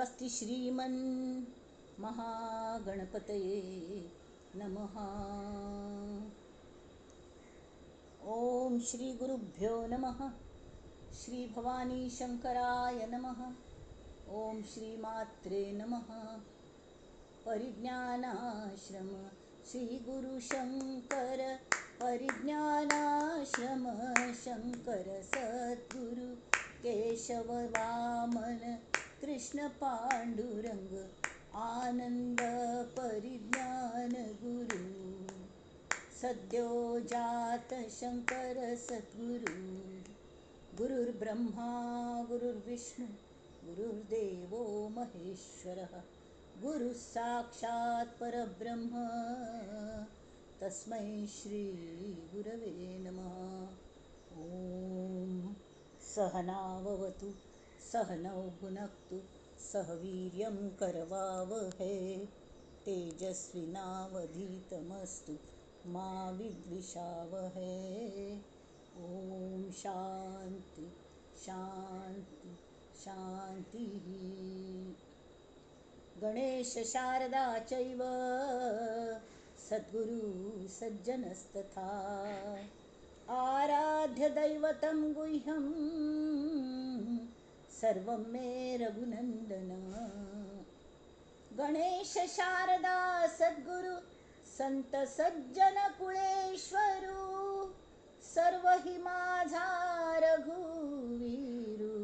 स्वस्ति श्रीमन् महागणपतये नमः. ओम श्री गुरुभ्यो नमः. श्री भवानी शंकराय नमः. ओम श्री मात्रे नमः. परिज्ञानाश्रम श्री गुरु शंकर, परिज्ञानाश्रम शंकर सद्गुरु केशव वामन कृष्ण पांडुरंग आनंद परिज्ञान गुरु, सद्यो जात शंकर सद्गुरु. गुरुर्ब्रह्मा गुरुर्विष्णु गुरुर्देवो महेश्वरः, गुरुः साक्षात् परब्रह्म तस्मै श्री गुरवे नमः. ॐ सहनाववतु सहनौ भुनक्तु सह वीर्यं करवावहै, तेजस्विनावधीतमस्तु मा विद्विषावहै. ॐ शांती शांती शांती. गणेश शारदा चैव सद्गुरु सज्जनस्तथा, आराध्य दैवतं गुह्यं सर्वं मे रघुनंदन. गणेश शारदा सद्गुरु संत सज्जन कुळेश्वरू, सर्व हि माझा रघुवीरू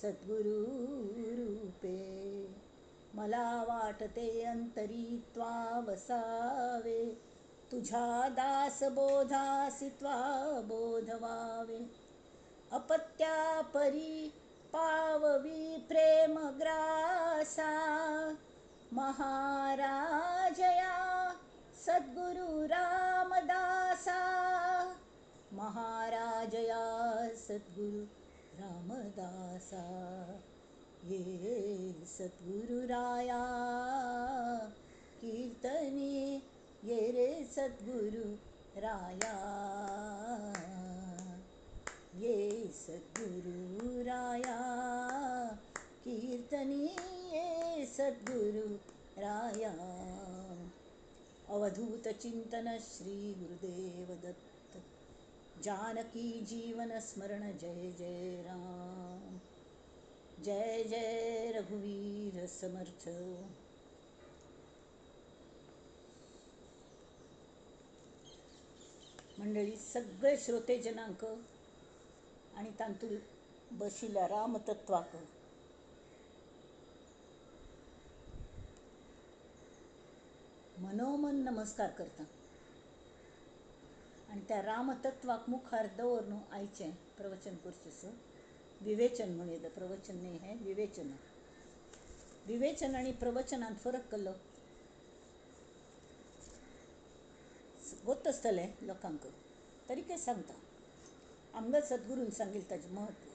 सद्गुरु रूपे. मला वाटते अंतरी त्वा वसावे, तुझ्या दास बोधासी त्वा बोधवावे. अपत्या परी पाववी प्रेम ग्रासा, महाराजया सद्गुरु रामदासा, महाराजया सद्गुरु रामदासा. ये सद्गुरुराया कीर्तनी, ये रे सद्गुरु राया, ये सद्गुरुराया कीर्तनी, ये सद्गुरु राया. अवधूत चिंतन श्री गुरुदेव दत्त. जानकी जीवन स्मरण जय जय राम, जय जय रघुवीर समर्थ. मंडळी, सगळे श्रोतेजनांक आणि तांतूल बशिल्ल्या रामतत्वाक मनोमन नमस्कार करता आणि त्या रामतत्वाक मुखार दवरून आयचें प्रवचन करचें. विवेचन म्हणूं येता, प्रवचन न्ही हें विवेचन. विवेचन आनी प्रवचनांत फरक केल्लो गोत आसतलें लोकांक, तरी कितें सांगता. आमकां सद्गुरून सांगिल्लें ताजें म्हत्व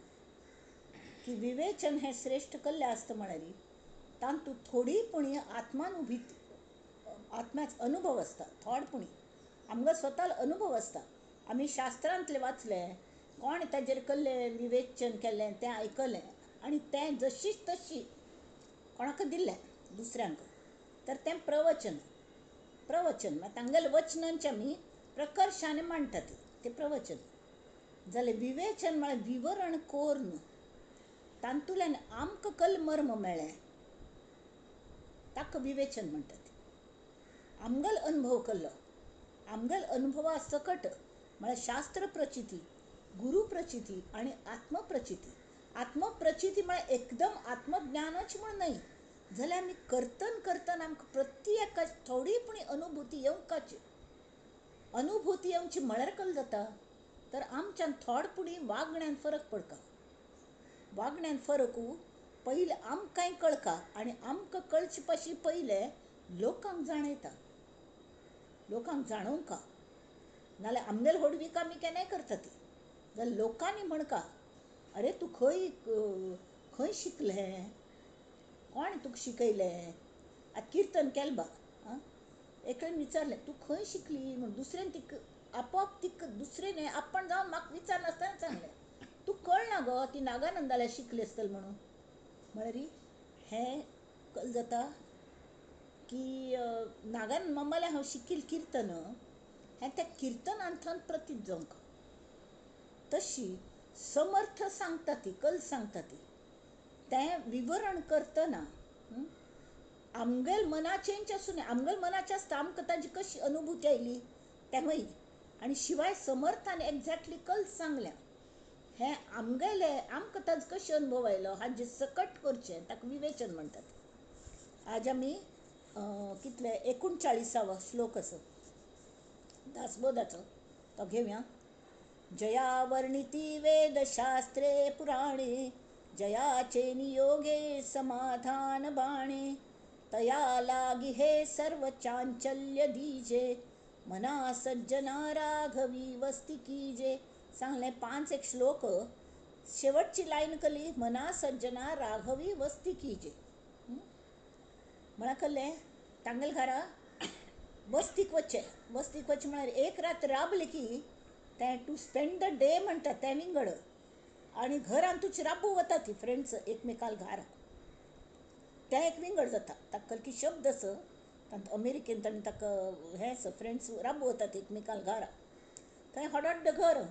की विवेचन हें श्रेश्ठ कल्लें आसता म्हळ्यार तातूंत थोडी पुणी आत्मानुभूती, आत्म्याच अनुभव आसता. थोड पुणी आमकां स्वताल अनुभव आसता. आमी शास्त्रांतलें वाचलें, कोण ताजेर कल्लें विवेचन केल्लें तें आयकलें आनी तें जशीच तशी कोणाक दिल्लें दुसऱ्यांक, तर तें प्रवचन. प्रवचन म्हळ्यार तांगेलें वचनांचें आमी प्रकर्शान मांडटात तें प्रवचन जालें. विवेचन म्हळ्यार विवरण करून तातूंतल्यान आमकां कल मर्म मेळ्ळें ताका विवेचन म्हणटात. आमगेलो अनुभव केल्लो, आमगेलो अनुभवा सकट म्हळ्यार शास्त्र प्रचिती, गुरु प्रचिती आनी आत्मप्रचिती. आत्मप्रचिती म्हळ्यार एकदम आत्मज्ञानच म्हूण न्हय, जाल्यार आमी करतन करतन आमकां प्रत्येकाक थोडी पूण अनुभूती येवंकाची. अनुभूती येवची म्हळ्यार कल जाता तर आमच्यान थोड पुणी वागण्यान फरक पडका. वागण्यान फरक पयलें आमकांय कळका आनी आमकां कळचे पाशी पयलें लोकांक जाणयता, लोकांक जाणोवंका. नाल्यार आमगेले व्हडवीक आमी केन्नाय करता ती. जाल्यार लोकांनी म्हणका, अरे तूं खंय खंय शिकलें, कोण तुका शिकयलें. आतां किर्तन केलें बा, आं, एकल्यान विचारलें तूं खंय शिकली म्हूण, दुसऱ्यान तिका आपोआप तिका दुसरें आपण जावन म्हाका विचारनासतना सांगलें, तूं कळना गो ती नागानंदाल्या शिकली आसतली म्हणून. म्हळ्यार हें कल जाता की नागान मामालें हांव शिकील किर्तन हें त्या किर्तनांतल्यान प्रतीत जावंक. तशी समर्थ सांगता ती कल सांगता ती तें विवरण करतना आमगेल मनाचेंच आसूं न्ही, आमगेल मनाचें आसता आमकां ताजी कशी अनुभूती आयली तें मागीर. आनी शिवाय समर्थान एग्जॅक्टली कल सांगल्या हें आमगेलें आमकां ताजो कशें अनुभव आयलो हाजें सकट करचें ताका विवेचन म्हणटात. आज आमी कितले 39वो श्लोक आसा दासबोधाचो, तो घेवया. जया वर्णिती वेदशास्त्रे पुराणे जयाचे नियोगे समाधान बाणे तया लागी हे सर्व चांचल्य दीजे मना सज्जना राघवी वस्ती कीजे. सांगलें 5 एक श्लोक, शेवटची लायन कली मना सज्जना राघवी वस्ती कीजे. म्हणा कल्लें तांगेल घरा वस्तीक वचचें, वस्तीक वचचें म्हळ्यार एक रात राबली की तें टू स्पेंड the day म्हणटा तें विंगड, आनी घरान तुजी राबू वता ती फ्रेंड्स एकमेकाल घरा तें एक विंगड जाता. ताका कलकी शब्द आसा तांत अमेरिकेन ताणें ताका हें आसा फ्रेंड्स राबू वतात एकमेकाल घरा. थंय हडड्ड घर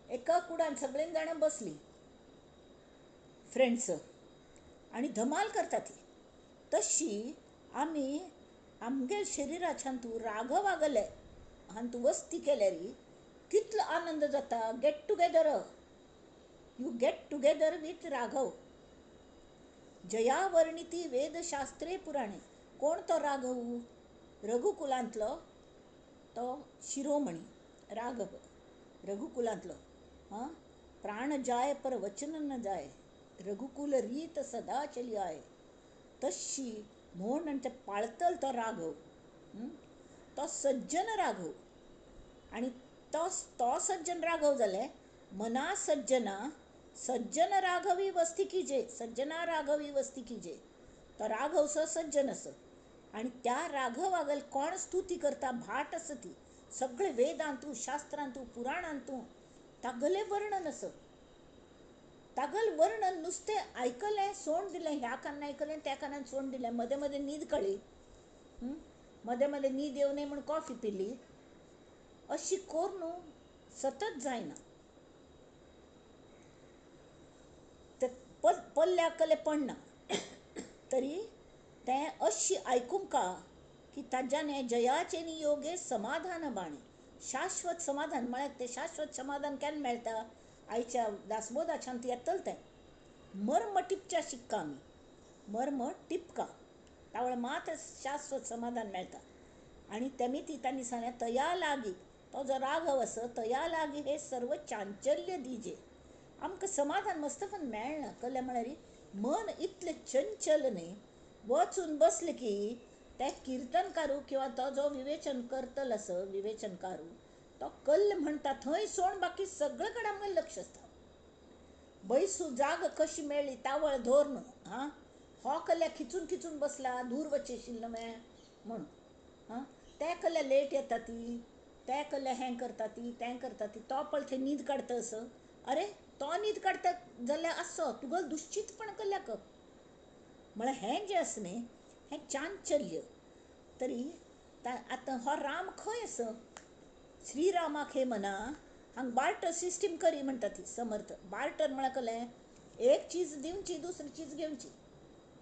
एका कुडान सगळीं जाणां बसलीं फ्रेंड्स आनी धमाल करता ती. तशी आमी आमगेल शरिराच्यान तूं राघवागले आनी तूं वस्ती केल्यार कितलो आनंद जाता. Get together, you get together with Raghav. जया वर्णिती वेदशास्त्रे पुराणे. कोण तो राघव? रघुकुलांतलो तो शिरोमणी राघव, रघुकुलांतलो. हां, प्राण जाय पर वचन न जाय, रघुकुल रीत सदा चली I. तशी म्हूण आनी ते पाळतल तो राघव, तो सज्जन राघव. आनी तो तो सज्जन राघव जालें मना सज्जना सज्जन राघवी वस्ती कीजे, सज्जना राघवी वस्ती कीजे. तो राघव सो सज्जन आसा आनी त्या राघवागल कोण स्तुती करता? भाट आसा ती सगळे वेदांतू शास्त्रांतू पुराणांतू तागले वर्णन आसा. तागल वर्णन नुस्तें आयकलें सोड दिलें, ह्या कानान आयकलें त्या कानान सोड दिलें, मदें मदें न्हीद कळ्ळी, मदें मदें न्हीद येवं नये म्हूण कॉफी पिली, अशी करून सतत जायना. ते पल्ल्याक कले पडना तरी तें अशी आयकूंका की ताज्यान जयाचे नियोगे समाधान बाणे, शाश्वत समाधान. म्हळ्यार तें शाश्वत समाधान केन्ना मेळटा? आयच्या दासबोधाच्यान येतलें तें. मर्म टिपच्या शिक्का आमी, मर्म टिपका तावळ मात शाश्वत समाधान मेळटा. आनी तेमी ती तांणी सांगलें तया लागी, तो जो राघव आसा तया लागी हे सर्व चांचल्य दिजे. आमकां समाधान मस्त पण मेळना. कल्लें म्हळ्यार मन इतलें चंचल न्ही, वचून बसलें की ते किर्तनकारू किंवा तो जो विवेचन करतलो आसा विवेचनकारू तो कल्ल म्हणटा थंय सोड बाकी सगळे कडेन आमकां लक्ष आसता. बैसू जाग कशी मेळ्ळी तावळ धर न्हू, हां हो कल्ल्या खिचून खिचून बसला दूर वचेशील न्हय म्हणून, हां त्या कल्ल्या लेट येता ती, त्या कल्ल्या हें करता ती तें करता ती, तो पळय थंय न्हीद काडटा असो. अरे तो न्हीद काडटा जाल्यार आसो तुगेलो दुश्चितपण कल्ल्याक. म्हळ्यार हें जें आसा न्ही हें चांचल्य. तरी आतां हो राम खंय आसा? श्रीरामाक हे मना हांगा बार्टर सिस्टीम करी म्हणटा ती समर्थ. बार्टर म्हळ्यार कलें एक चीज दिवची दुसरी चीज घेवची,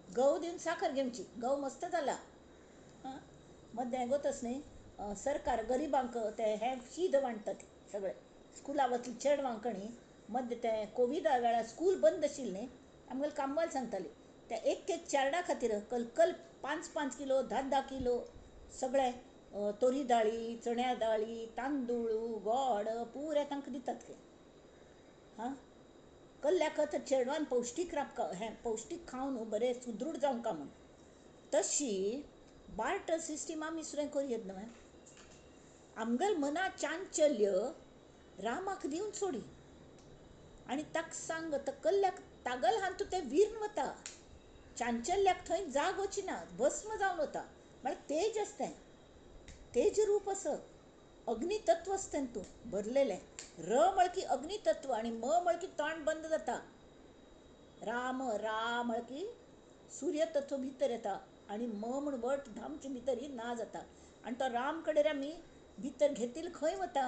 गंव दिवन साखर घेवची, गंव मस्त जाला. हां मदें गोतस न्ही सरकार गरिबांक ते हें शीत वांट्टा ती सगळें स्कुला वतली चेडवांक न्ही. मदें तें कोविडा वेळार स्कूल बंद आशिल्लें न्ही, आमगेले कामवाल सांगताली त्या एक एक चेरडा खातीर कलकल 5 5 किलो 10 10 किलो सगळें तोरी दाळी चण्या दाळी तांदूळ गोड पुरें तांकां दितात खंय. हां कल्ल्याक तर चेडवान पौश्टीक राबका हें पौश्टीक खावन न्हू बरें सुदृढ जावंका म्हूण. तशी बार्टर सिस्टीम आमी सुद्दां करूं येत न्हय. आमगेल मना चांचल्य रामाक दिवन सोडी आनी ताका सांग त कल्ल्याक तागल हातूं तें विर्न वता, चांचल्याक थंय जाग वची ना, भस्म जावन वता. म्हळ्यार तेज आसता तें, तेज रूप आसा, अग्नितत्व आसता तूं भरलेलें. र म्हळ्यार की अग्नितत्व आनी म म्हळ्यार की तोंड बंद जाता. राम रा म्हळ्यार की सूर्य तत्व भितर येता आनी म म्हूण वट धामचे भितर ही ना जाता आनी तो राम कडेन आमी भितर घेतील खंय वता.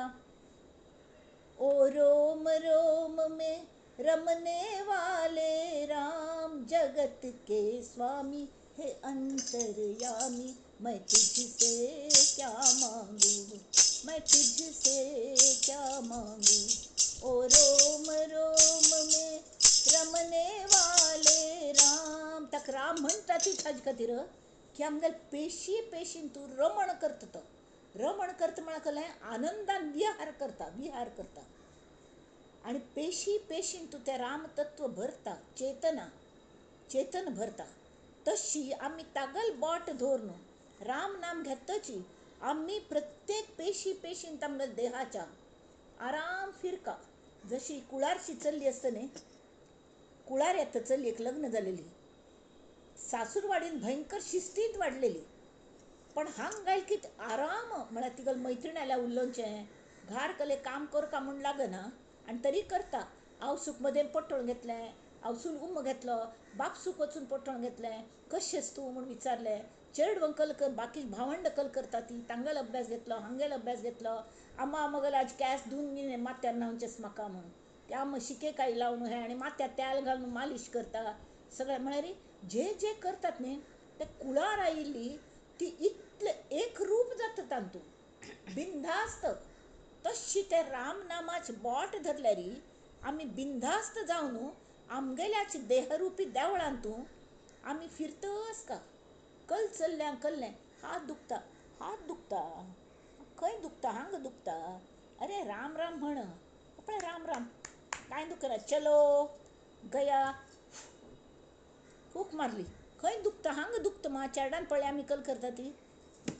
ओ रोम रोम में रमने वाले राम, जगत के स्वामी हे अंतर्यामी, मैं तुझसे क्या मांगू, मैं तुझसे क्या मांगू. ओ रोम रोम में रमने वाले राम. ताका राम म्हणटा ती ताजे खातीर की आमगेले पेशी पेशीन तूं रमण करता. तो रमण करता म्हळ्यार कसलें आनंदान विहार करता, विहार करता आनी पेशी पेशीन तूं तें रामतत्व भरता, चेतना चेतन भरता. तशी आमी तागल बोट धरून राम नाम घेतची आमी प्रत्येक पेशी पेशीन आमगेल्या देहाच्या आराम फिरका. जशी कुळारशी चल्ली आसता न्ही, कुळार येता चली एक लग्न जालेली, सासूरवाडीन भयंकर शिस्तींत वाडलेली, पण हांग गायल की आराम म्हळ्यार तिगेले मैत्रीण आयल्यार उलोवचें, घार कले काम करका म्हूण लागना आनी तरी करता. आवसूक मदें पटोवन घेतलें, आवसून उम्म घेतलो, बापसूक वचून पटोवन घेतलें, कशें तूं म्हूण विचारलें, चेडवां कल कर बाकी भावंड कल करता ती, तांगेलो अभ्यास घेतलो, हांगेलो अभ्यास घेतलो. आम्मा मगल आज कॅस धुवन गेले माथ्यार न्हांवचेंच म्हाका म्हूण, त्या आम्मा शिकेकाय लावन हें आनी माथ्यार तेल घालून मालीश करता सगळें. म्हळ्यार जे जे करतात न्ही ते कुळार आयिल्ली ती इतले एक रूप जाता तातूंत बिंदास्त. तशी ते रामनामाचे बोट धरल्यार आमी बिंदास्त जावन आमगेल्याच देहरूपी देवळांतू आमी फिरतच का. कल चल्ल्या कल्लें हात दुखता, हात दुखता, खंय दुखता, हांगा दुखता, अरे राम राम म्हण, आपणें राम राम कांय दुखना, चलो गया, फूक मारली, खंय दुखता, हांगा दुखता, मा चेरडान पळय आमी कल करता ती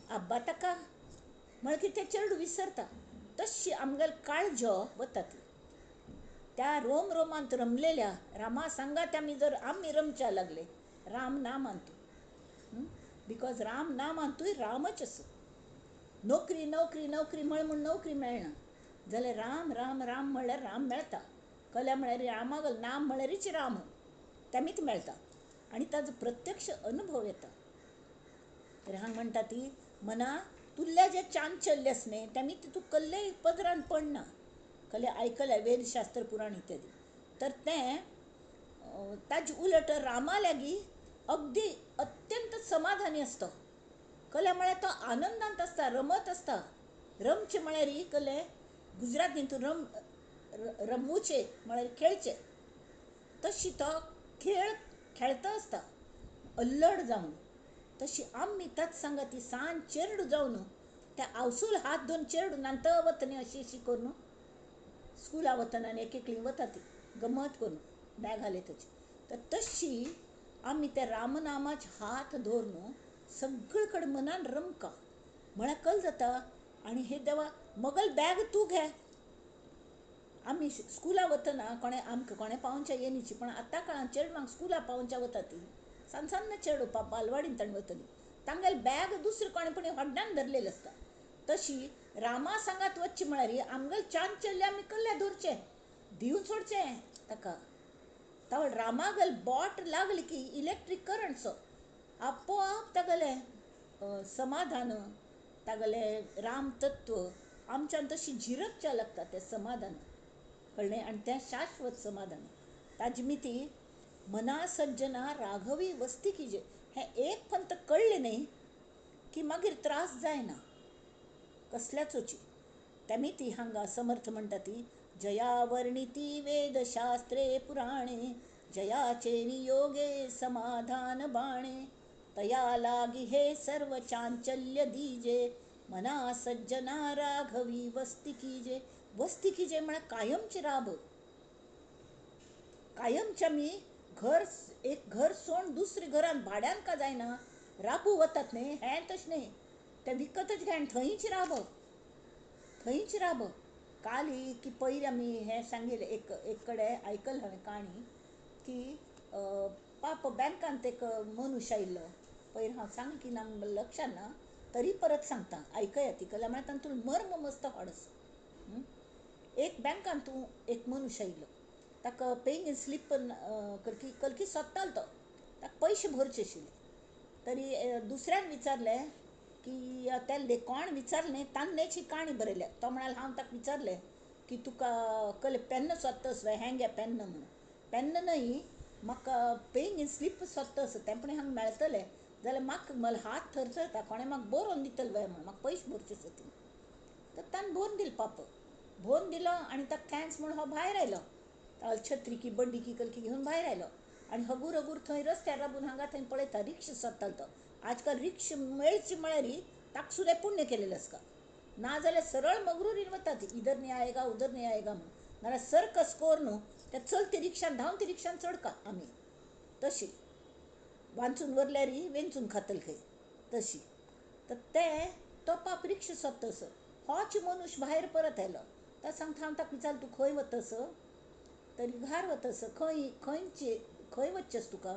आब्बा ताका म्हळ्यार की तें चेरडू विसरता. तशी आमगेले काळजो वता ती त्या रोम रोमांत रमलेल्या रामा सांगात आमी जर आमी रमच्या लागले राम नामांतू, because Ram नामांतूय रामच आसा. नोकरी नोकरी नोकरी म्हळ म्हूण नोकरी मेळना जाल्यार राम राम राम म्हळ्यार राम मेळटा. कल्या म्हळ्यार रामागल नाम म्हळ्यारच राम तेमीच मेळटा आनी ताजो प्रत्यक्ष अनुभव येता. तर हांगा म्हणटा ती मना तुल्ल्या जें चांचल्य आसा न्ही तेमी तूं कल्लेय पदरान पडना, कल्ले आयकलें वेदशास्त्र पुराण इत्यादी, तर तें ताजे उलट रामा लागीं अगदी अत्यंत समाधानी आसता. कले म्हळ्यार तो आनंदांत आसता, रमत आसता. रमचें म्हळ्यार कले गुजरातींत तूं रम रमूचें म्हळ्यार खेळचें, तशी तो खेळ खेळता आसता अल्लड जावन. तशी आमी ताच सांगा ती सान चेरडू जावन त्या आवसूल हात धरून चेरडू नांत वता न्ही अशी अशी करून स्कुला वतना आनी एक एकली वता ती गमत करून बॅग घाले ताची, तर तशी आमी त्या रामनामाचे हात धरून सगळे कडेन मनान रमका म्हळ्यार कल जाता. आनी हे देवा मगल बॅग तूं घे. आमी स्कुला वतना कोणें आमकां कोणें पावोवच्या येनीची, पण आतां काळान चेडवांक स्कुला पावोवच्या वता ती सान सान्न चेडू बालवाडीन ताणें वतली, तांगेले बॅग दुसरे कोणें पूण हड्ड्यान धरलेलें आसता. तशी रामा सांगात वचचें म्हळ्यार आमगेले चांचल्य आमी कल्ल्या धरचें, दिवन सोडचें ताका. तावळ रामागल बोट लागली की इलेक्ट्रीक करंटसो आपोआप तागेलें समाधान, तागेलें रामतत्व आमच्यान तशी झिरपच्या लागता तें समाधान, कळ्ळें. आनी तें शाश्वत समाधान ताजी मिती मना सज्जना राघवी वस्ती किजे हें एक पंत कळ्ळें न्ही की मागीर त्रास जायना कसल्याचोची. तेमी ती हांगा समर्थ म्हणटा ती जया वर्णिती वेदशास्त्रे पुराणे जयाचे नियोगे समाधान बाणे तया लागी हे सर्व चांचल्य दीजे मना सज्जना राघवी वस्ती कीजे. वस्ती कीजे म्हळ्यार कायमची राब, कायमचे आमी घर एक घर सोड दुसरे घरान भाड्यान का जायना राबू वतात न्ही, हें तशें न्ही, तें विकतच घे आनी थंयच राबप, थंयच राबप. काल की पयर आमी हें सांगिल्लें एक एक कडेन आयकलें हांवें काणी की पाप बँकांत एक मनुष्य आयिल्लो, पयर हांव सांग की ना लक्षान ना तरी परत सांगता आयकया ती कला म्हळ्यार तातूंत मर्म मस्त हाड आसा. एक बँकांत तूं एक मनुष्य आयिल्लो, ताका पेइंग इन स्लीप कलकी कलकी सोदतालो तो, ताका पयशे भरचे आशिल्ले. तरी दुसऱ्यान विचारलें की त्या कोण विचारलें तान्नेच ही काणी बरयल्या. तो म्हणालो हांव ताका विचारलें की तुका कल पेन्न सोदतस वे, हें घे पेन्न म्हणून. पेन्न न्हय, म्हाका पेइंग इन स्लीप सोदतस, तें पण हांगा मेळटलें जाल्यार म्हाका म्हजो हात थरथरता, कोणें म्हाका बरोवन दितलें वे म्हणून, म्हाका पयशे भरचे आसा ती. तर ताणें भरून दिलो पाप, भरून दिलो आनी ताका thanks म्हूण हो भायर आयलो. छत्री की बंडी की कलकी घेवन भायर आयलो आनी हगूर हगूर थंय रस्त्यार राबून हांगा थंय पळयता, रिक्षा सोदतालो तो. आजकाल रिक्षा मेळची म्हळ्यार ताका सुद्दां पुण्य केलेलें आसता, नाजाल्यार सरळ मगरुरीन वतात, इधर नहीं आएगा उधर नहीं आएगा म्हणून. नाजाल्यार सर्कस करून त्या चलती रिक्षान धांवती रिक्षान चडका आमी, तशी वांचून वरल्यार वेंचून खातले खंय तशी. तर ते तो पाप रिक्षा सोदतस. होच मनुष्य भायर परत आयलो. तो सांगता हांव ताका विचारलें तूं खंय वतस? तरी घार वतस. खंय खंयचे खंय वचचेस तुका,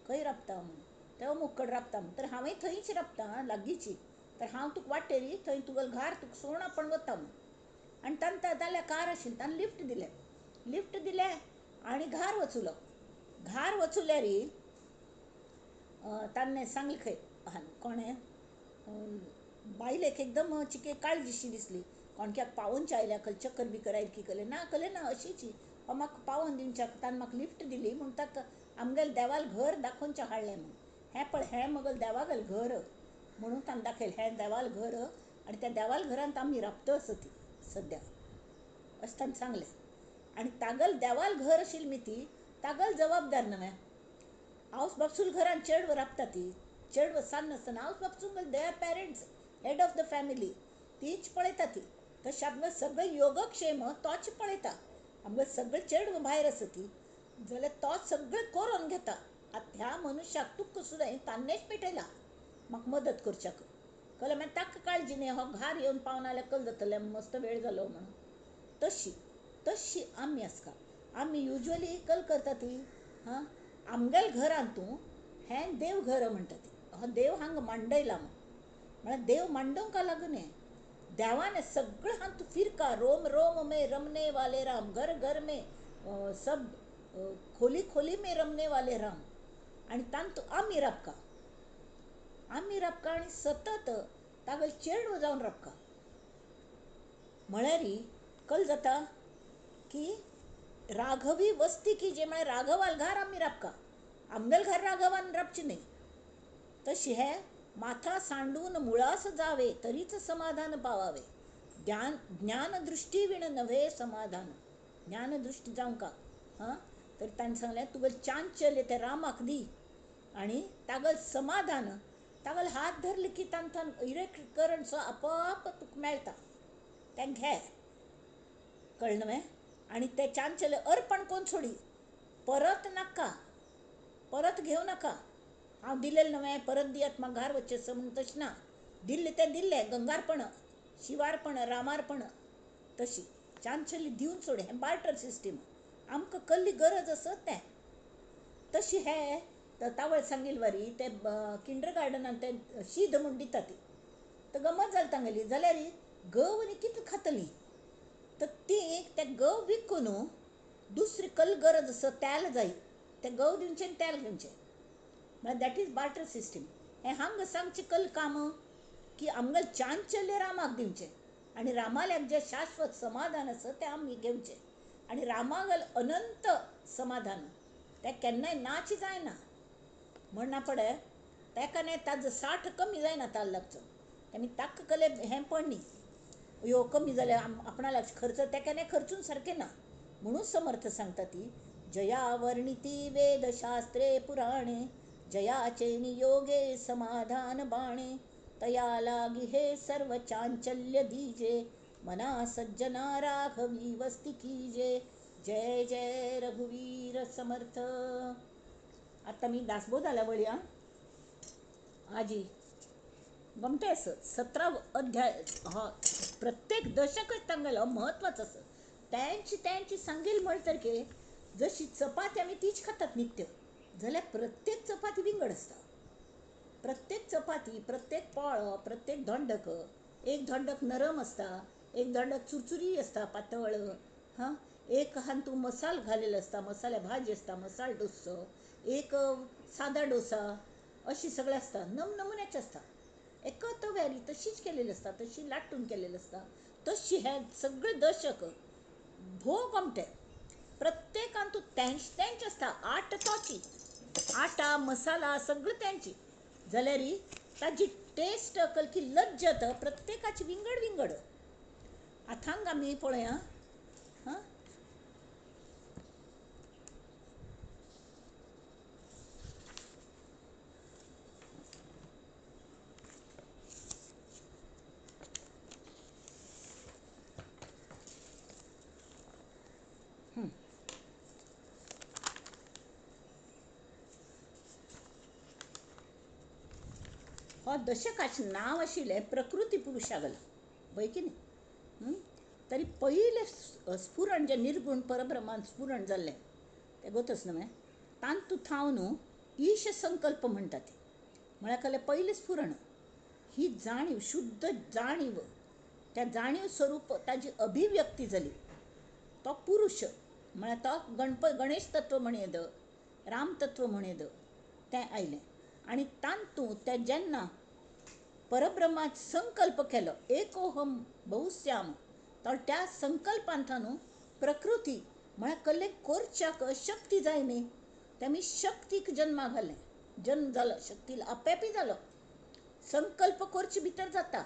खंय राबता म्हणून? ते अमूक कडेन राबता म्हूण. तर हांवें थंयच राबता लागींची, तर हांव तुका वाटेरी थंय तुगेलो घार तुका सोडून आपण वता म्हणून. आनी तांकां जाल्यार कार आशिल्ली, ताणें लिफ्ट दिलें, लिफ्ट दिलें आनी घार वचुलो. घार वचुल्यार ताणें सांगलें खंय कोणें बायलेक एकदम चिके काळजीशी दिसली, कोणक्याक पावोवचे आयल्या कल चक्कर बी करायल की कले ना कले ना अशीची हो म्हाका पावोवन दिवच्याक ताणें म्हाका लिफ्ट दिली म्हूण ताका आमगेलें देवाल घर दाखोवचें हाडलें म्हूण. हें पळय हें म्हगेलें देवागेलें घर म्हणून ताणें दाखयलें, हें देवाल घर आनी त्या देवाल घरांत आमी राबता आसा ती सद्या, अशें ताणें सांगलें. आनी तागेलें देवाल घर आशिल्ली मी ती तागेल जबाबदार न्हय. आवस बापसूल घरान चेडवां राबता ती, चेडवां सान नासतना आवस बापसूल they are parents, head of the family, तीच पळयता ती. तशें आमगेलें सगळें योगक्षेम तोच पळयता. आमगेलें सगळें चेडवां भायर आसा ती जाल्यार तोच सगळें करून घेता. आतां ह्या मनुष्याक तुका सुद्दां तान्नेच पेटयला म्हाका मदत करच्याक. कळ्ळें? मागीर ताका काळजी न्ही, हो घार येवन पावना जाल्यार कल जातलें मस्त वेळ जालो म्हणून. तशी तशी आमी आसता. आमी युज्वली कल करता ती हां आमगेल्या घरांत तूं हें देवघर म्हणटा ती, हो देव हांगा मांडयला म्हूण. म्हळ्यार देव मांडोवंक लागून हें देवाने सगळें हांगा तूं फिरका, रोम रोम में रमने वाले राम, घर घर में सब खोली खोली में रमने वाले राम. आनी तांतू आमी राबका, आमी राबका आनी सतत तागेलो चेडो जावन राबका. म्हळ्यार कल जाता की राघवी वस्ती की जे म्हळ्यार राघवाल घर आमी राबका, आमगेल घर राघवान राबची न्हय. तशी हे माथा सांडून मुळास जावे तरीच समाधान पावावे, ज्ञान ज्ञानदृष्टी विण नव्हे समाधान. ज्ञानदृष्टी जावंका हां. तर ताणें सांगलें तुगेलें चांचल्य तें रामाक दी आनी तागेलें समाधान, तागेलो हात धरले की तांकां इलेक्ट्रीक करंट सो आपोआप तुका मेळटा, तें घे. कळ्ळें न्हय? आनी तें चांचल्य अर्पण कोन्न सोडी, परत नाका, परत घेवं नाका. हांव दिलेलें न्हय परत दियात म्हाका घार वचचें आसा म्हूण तशें ना. दिल्लें तें दिल्लें, गंगार्पण, शिवार्पण, रामार्पण, तशी चांचल्य दिवन सोड. हें बार्टर सिस्टीम, आमकां कसली गरज आसा तें. तशी हे तावळ सांगील वारी ते किंडर गार्डनान ते शीद म्हूण दिता ती, तर गमत जाली तांगेली. जाल्यार गव आनी कितले खातली, तर ती ते गव विकून दुसरी कल गरज आसा तेल जाय, ते गव दिवचें आनी तेल घेवचें. म्हळ्यार that is barter system. हें हांगा सांगचें कल काम की आमगेलें चांचल्य रामाक दिवचें आनी रामाल्याक जें शाश्वत समाधान आसा तें आमी घेवचें. आनी रामागल अनंत समाधान तें केन्नाय नाच जायना म्हणना पडे ताका न्ही ताजो साठ कमी जायना ताल लागचो. आनी ताका कले हें पण न्ही ह्यो कमी जाल्यार आपणाक खर्च ताका न्ही खर्चून सारकें ना. म्हणून समर्थ सांगता ती जया वर्णिती वेदशास्त्रे पुराणे जयाचे नियोगे समाधान बाणे तया लागी हे सर्व चांचल्य दीजे मना सज्जना राघवी वस्ती कीजे. जय जय रघुवीर समर्थ. आतां मी दासबोधाला वळया. आजी गमते आसत 17 अध्याय हो प्रत्येक दशकच तांगेलो म्हत्वाचो आसत. त्यांची त्यांची सांगील म्हणतरके जशी चपाती आमी तीच खातात नित्य, जाल्यार प्रत्येक चपाती विंगड आसता. प्रत्येक चपाती, प्रत्येक पोळो, प्रत्येक धोंडक, एक धोंडक नरम आसता, एक धोंडक चुरचुरी आसता पातळ, हां, एक हातूंत मसाल घालेलो आसता, मसाल्या भाजी आसता, मसाल डोसो, एक सादा डोसा, अशी सगळें आसता, नमनमुन्याचे आसता. एका तव्यार तशीच केलेली आसता, तशी लाटून केलेली आसता. तशी हे सगळे दशक भोव गोमटे प्रत्येकान तूं तेंच तेंच आसता. आट तोची, आटा मसाला सगळें तेंची, जाल्यार ताजी टेस्ट कलकी लज्जत प्रत्येकाची विंगड विंगड. आतां आमी पळया हां, हो दशकाचें नांव आशिल्लें प्रकृती पुरुषागल, पळय की न्ही. तरी पयलें स्फुरण जें निर्गूण परब्रह्मान स्फुरण जाल्लें तें गोतच न्हय, तांतू थावन ईश संकल्प म्हणटा ती, म्हळ्यार कलें पयलें स्फुरण ही जाणीव, शुद्ध जाणीव, त्या जाणीव स्वरूप ताजी अभिव्यक्ती जाली. तो पुरुष म्हळ्यार तो गणेश तत्व म्हणयेद, राम तत्व म्हणयेद, तें आयलें. आनी तांतू तें जेन्ना परब्रह्मात संकल्प केलो एकोहम बहुश्याम, तर त्या संकल्पांत न्हू प्रकृती म्हळ्यार कल्ले कोरच्याक शक्ती जाय न्ही, तेमी शक्तीक जन्मा घालें, जन्म जालो, शक्ती आपेपी जालो. संकल्प करचे भितर जाता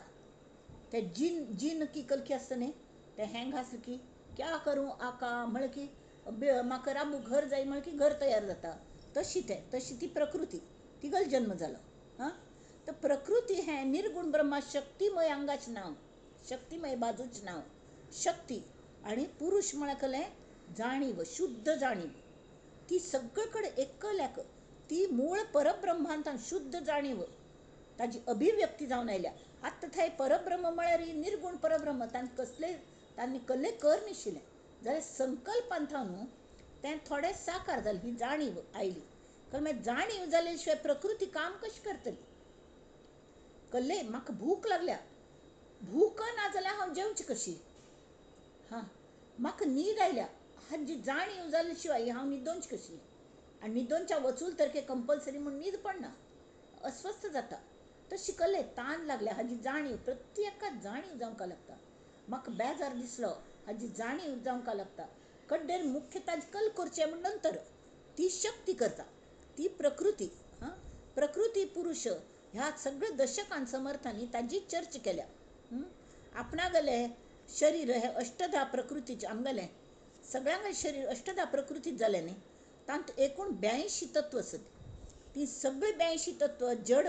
ते जीन जीन की कलकी आसता न्ही, ते हें घासलें की क्या करूं आका म्हळें की म्हाका राबू घर जाय म्हळें की घर तयार जाता. तशी तें तशी ती प्रकृती, तिगल जन्म जालो. हां, तर प्रकृती हें निर्गुण ब्रह्मा शक्तिमय आंगाचें नांव, शक्तिमय बाजूचें नांव शक्ती. आनी पुरुष म्हळ्यार कसलें जाणीव, शुद्ध जाणीव, ती सगळे कडेन एकल्याक ती मूळ परब्रह्मांत शुद्ध जाणीव ताजी अभिव्यक्ती जावन आयल्या. आतां थंय परब्रह्म म्हळ्यार निर्गुण परब्रह्म, तांकां कसले तांणी कसले कर नाशिल्लें, जाल्यार संकल्पांत न्हू तें थोडें साकार जालें, ही जाणीव आयली. कारण मागीर जाणीव जाले शिवाय प्रकृती काम कशी करतली? कल्ले म्हाका भूक लागल्या, भूक ना जाल्यार हांव जेवची कशी? हां, म्हाका न्हीद आयल्या, हाजी जाणीव जाले शिवाय हांव न्हिदोवची कशी? आनी न्हिदोवच्या वचूल तर कंपल्सरी म्हूण न्हीद पडना, अस्वस्थ जाता. तशी कल्ले तान लागल्या हाजी जाणीव प्रत्येकाक जाणीव जावंक लागता. म्हाका बेजार दिसलो हाजी जाणीव जावंक लागता. कड्डेर मुख्य ताजी कल करचें म्हूण नंतर ती शक्ती करता, ती प्रकृती. हां, प्रकृती पुरुष ह्या सगळ्या दशकान समर्थांनी ताजी चर्चा केल्या. आपणागले शरीर हे अष्टधा प्रकृतीचे, आमगेलें सगळ्यांगेलें शरीर अष्टधा प्रकृतीत जालें न्ही, तांत एकूण 82 तत्व आसत. ती सगळीं 82 तत्व जड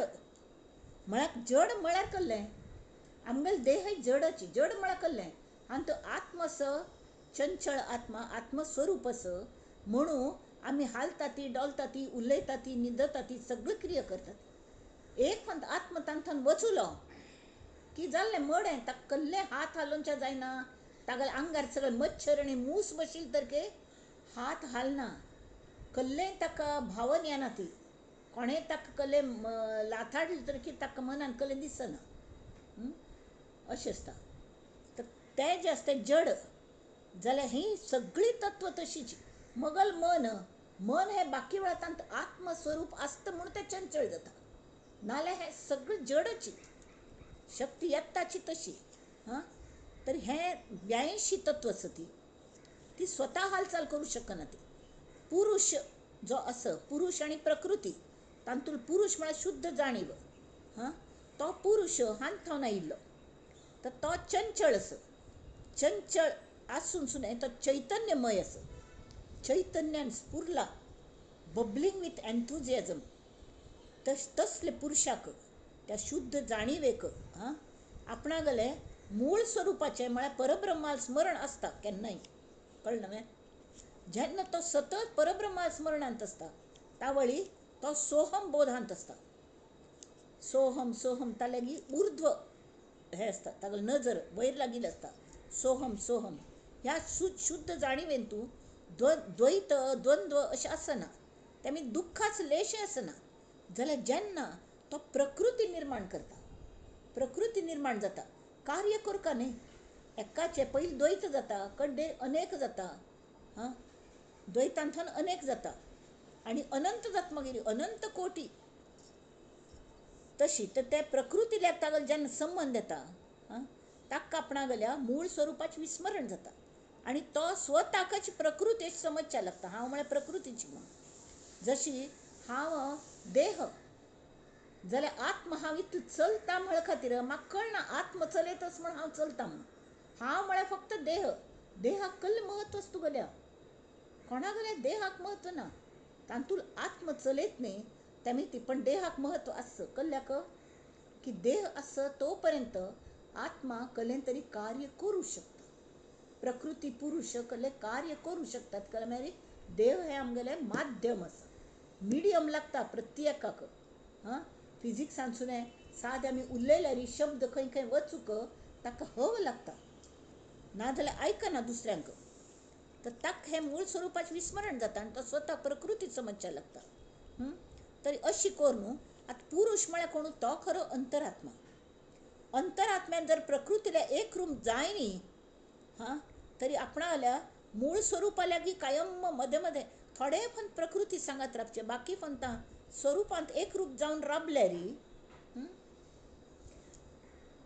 म्हळ्यार, जड म्हळ्यार कसलें? आमगेलें देह जडाची, जड म्हळ्यार कसलें? आनी तो आत्म आस, चंचळ आत्मा, आत्मस्वरूप आस म्हणून आमी हालता ती, डोलता ती, उलयता ती, न्हिदता ती, सगळी क्रिया करतात. एक पंत आत्म तांतून वचुलो की जाल्लें मडें, ताका कसलें हात हालोवच्या जायना, तागेले आंगार सगळे मच्छर आनी मूस बशिल्ले तर हात हालना, कसलें ताका भावन येना, ती कोणें ताका कसलें लाथाडलें तर ताका मनान कसलें दिसना, अशें आसता. तर तें जें आसता तें जड जाल्यार ही सगळीं तत्व तशीच. मगल मन, मन हें बाकी वेळार तांत आत्मस्वरूप आसता म्हूण तें चंचळ जाता, नाल्यार हें सगळें जडची शक्ती येताची तशी. हां, तर हें 82 तत्व आसा, ती ती स्वता हालचाल करूं शकना. ती पुरुष जो आसा, पुरुष आनी प्रकृती, तातूंत पुरुष म्हळ्यार शुद्ध जाणीव. हां, तो पुरुष हांतून आयिल्लो, तर तो चंचळ आसा, चंचळ आसून सुद्दां तो चैतन्यमय आसा, चैतन्यान स्फुरला, बबलिंग विथ एन्थुजियाजम. तसले पुरुषाक, त्या शुद्ध जाणीवेक, हां, आपणागेले मूळ स्वरुपाचें म्हळ्यार परब्रह्मा स्मरण आसता केन्नाय, कळ्ळें न्हय? जेन्ना तो सतत परब्रह्मा स्मरणांत आसता तावळी तो सोहम बोधांत आसता. सोहम सोहम ताका ऊर्ध्व हें आसता, ताका नजर वयर लागिल्ली आसता. सोहम सोहम ह्या शुद्ध जाणीवेन तूं द्वैत द्वंद्व अशें आसना, तेमी दुख्खाच लेशें आसना. जाल्यार जेन्ना तो प्रकृती निर्माण करता, प्रकृती निर्माण जाता, कार्य करता न्ही, एकाचें पयलीं द्वैत जाता, कड्डे अनेक जाता, हां, द्वैतांथान अनेक जाता आनी अनंत जाता, मागीर अनंत कोटी. तशी तर ते प्रकृतील्याक तागेलो जेन्ना संबंद येता, आं, ताका आपणागेल्या मूळ स्वरुपाचें विस्मरण जाता आनी तो स्वताकच प्रकृती समजच्या लागता. हांव म्हळ्यार प्रकृतीची म्हूण. जशी हांव देह जाल्यार आत्मा हांव इतलो चलता म्हळ खातीर म्हाका कळना आत्मा चलयतच म्हूण हांव चलता म्हूण. हांव म्हळ्यार फक्त देह. देहाक कसलें म्हत्व आसा तुगेल्या? कोणागेल्या देहाक म्हत्व ना. तातूंत आत्मा चलयत न्ही तेमी ती, पण देहाक म्हत्व आसता. कसल्याक की देह आसा तो पर्यंत आत्मा कसलें तरी कार्य करूं शकता. प्रकृती पुरुष कसलें कार्य करूं शकतात. कळ्ळें? मागीर देह हें आमगेलें माध्यम आसा, मिडियम लागता प्रत्येकाक. हां, फिजिक्सांतसून सादें आमी उलयल्यार शब्द खंय खंय वचूंक ताका हव लागता, नाजाल्यार आयकना दुसऱ्यांक. तर ताका हें मूळ स्वरुपाचें विस्मरण जाता आनी तो स्वता प्रकृती समजच्या लागता. तरी अशी करून आतां पुरुष म्हळ्यार कोण? तो खरो अंतरात्मा. अंतरात्म्यान जर प्रकृतीला एक रूप जाय न्ही, हां, तरी आपणाल्या मूळ स्वरुपा लागीं कायम मदें मदें थोडे फक्त प्रकृती सांगात रावचे, बाकी फक्त स्वरुपांत एक रूप जावन राबल्यार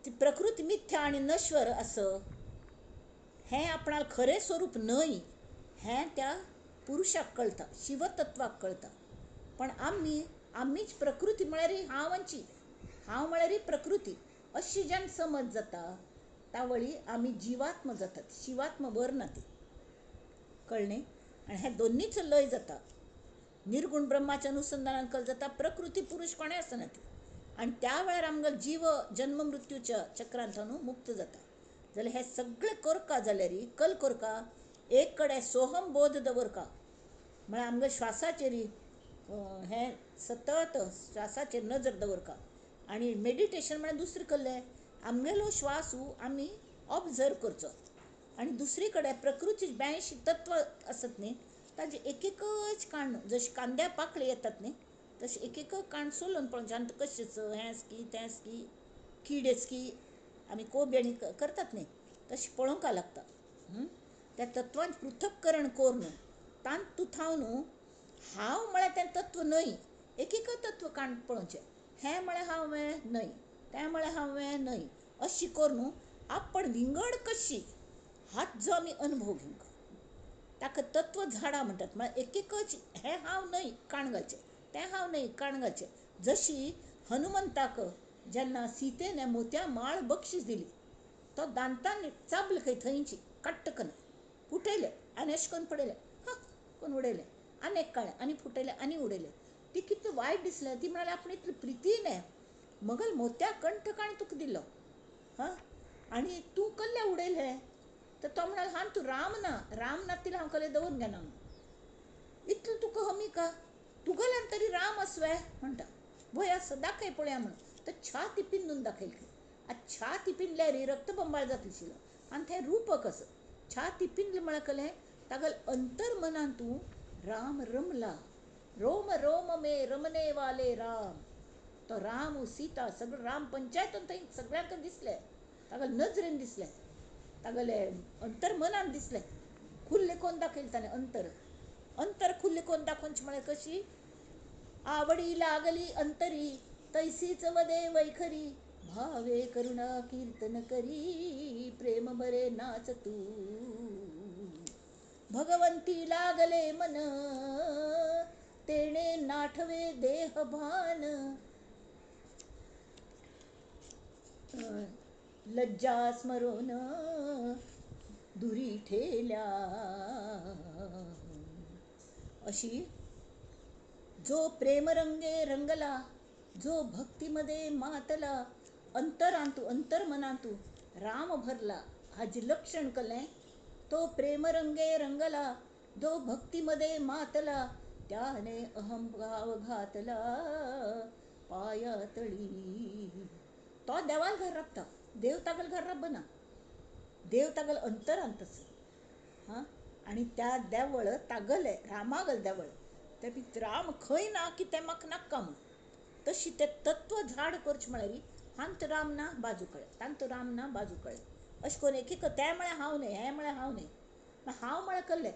ती प्रकृती मिथ्या आनी नश्वर आसा हें आपणाक खरें स्वरूप न्हय हें त्या पुरुशाक कळटा, शिवतत्वाक कळटा. पण आमी आमीच प्रकृती म्हळ्यार हांव आमची, हांव म्हळ्यार प्रकृती अशी जेन्ना समज जाता तावळी आमी जिवात्म जातात, शिवात्म वरना ती. कळ्ळें? आनी हे दोन्नीचो लय जाता. निर्गुण ब्रह्माच्या अनुसंधानान कल जाता, प्रकृती पुरुष कोणें आसना ती. आनी त्या वेळार आमकां जीव जन्म मृत्यूच्या चक्रांतल्यान मुक्त जाता. जाल्यार हे सगळे कोरका जाल्यार कल कोरका एक कडेन सोहम बोध दवरका म्हळ्यार आमगे श्वासाचेर हें सतत श्वासाचेर नजर दवरका. आनी मेडिटेशन म्हळ्यार दुसरें कसलें? आमगेलो श्वास आमी ऑब्जर्व करचो आनी दुसरी कडेन प्रकृती 82 तत्व आसत न्ही ताजें एक एकच काण, जशें कांद्या पाकळी येतात न्ही तशें एक एक काण सोलून पळोवचें. आनी कशेंच हें आसा की तें आसा की कीड आसा की आमी कोबी आनी करतात न्ही तशें पळोवंक लागता. त्या तत्वांत पृथक्करण करून तातूंत न्हू हांव म्हळ्यार तें तत्व न्हय, एक एक तत्व काण पळोवचें. हें म्हळ्यार हांव न्हय, तें म्हळ्यार हांव न्हय, अशी करून आपण विंगड कशी हाचो आमी अनुभव घेवंक ताका तत्व झाडां म्हणटात. म्हळ्यार एक एकच हें हांव न्हय काण घालचें, तें हांव न्हय काण घालचें. जशी हनुमंताक जेन्ना सीतेन मोतयां माळ बक्षीस दिली, तो दांतान चाबलो खंय थंयची काट्टकन फुटयलें आनी अशें करून पडयलें, हा करून उडयलें, आनी एक काडलें आनी फुटयलें आनी उडयलें. ती कितलें वायट दिसलें. ती म्हणाली आपण इतले प्रितीन मगल मोतयां कंठ काण तुका दिलो, हां, आनी तूं कसलें उडयलें? तर तो म्हणालो हां तूं राम ना, राम ना तिला हांव कसलें दवरून घेना म्हणून. इतलें तुका हमी का? तुगेल्यान तरी राम आसवे म्हणटा, भंय आसा दाखय पळया म्हणून. तर छाती पिंदून दाखयली खंय. आतां छाती पिंदल्यार रक्तबंबाळ जातलें आशिल्लो आनी तें रूपक आसा. छाती पिंदलें म्हळ्यार कसलें? तागेलें अंतर्मनान तूं राम रमला, रोम रोम मे रमने वाले राम. तो राम सीता सगळें राम पंचायतन थंय सगळ्यांक दिसलें, तागेले नजरेन दिसलें, तागेले अंतर्मनान दिसलें. खुल्लें कोन्न दाखयलें ताणें अंतर, अंतर खुल्लें कोन्न दाखोवचें म्हळ्यार कशी? आवडी लागली अंतरी तैसीच वदे वैखरी, भावे करुणा कीर्तन करी प्रेम भरे नाच तू. भगवंती लागले मन तेणे नाठवे देह भान, लज्जा स्मरून दुरी ठेल्या. अशी जो प्रेमरंगे रंगला, जो भक्तीमध्ये मातला, अंतरांतू अंतर्मनांतू राम भरला, हाजें लक्षण कसलें? तो प्रेमरंगे रंगला, जो भक्तीमध्ये मातला, त्याने अहंभाव घातला पायातळी. तो देवाल घर राबता, देव तागेल घर राबना, देव तागेल अंतरांतच. हां, आनी त्या देवळ तागले रामागल देवळ ते राम खंय ना की तें म्हाका नाका म्हूण. तशी तें तत्व झाड करचें म्हळ्यार हांत राम ना बाजू कळे, तांत राम ना बाजू कळे, अशें करून एक एक तें म्हळ्यार हांव न्हय, हें म्हळ्यार हांव न्हय. हांव म्हळ्यार कसलें?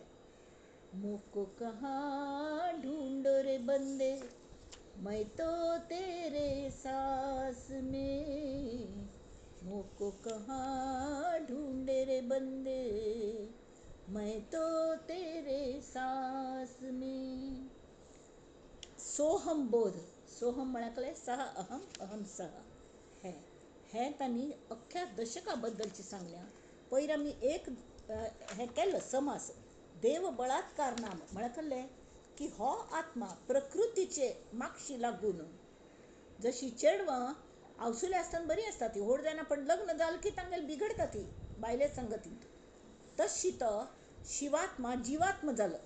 मोको कहाँ ढूंढो रे बंदे, मैं तो तेरे सास में। मोको कहाँ ढूंढे रे बंदे, मैं तो तेरे सास में। सोहम बोध, सोहम म्हळ्यार सहा अहम, अहम सहा। हें हें तांणी अख्ख्या दशका बद्दलचें सांगल्या। पयर आमी एक हें केलो समास, देव बळात्कार नाम म्हळ्यार कळ्ळें की हो आत्मा प्रकृतीचे मागशी लागून, जशी चेडवां आवसुलें आसतना बरीं आसता ती, व्हड जायना, पण लग्न जालें की तांगेलें बिगडटा ती बायले संगतीन, तशी तो शिवात्मा जिवात्मा जालो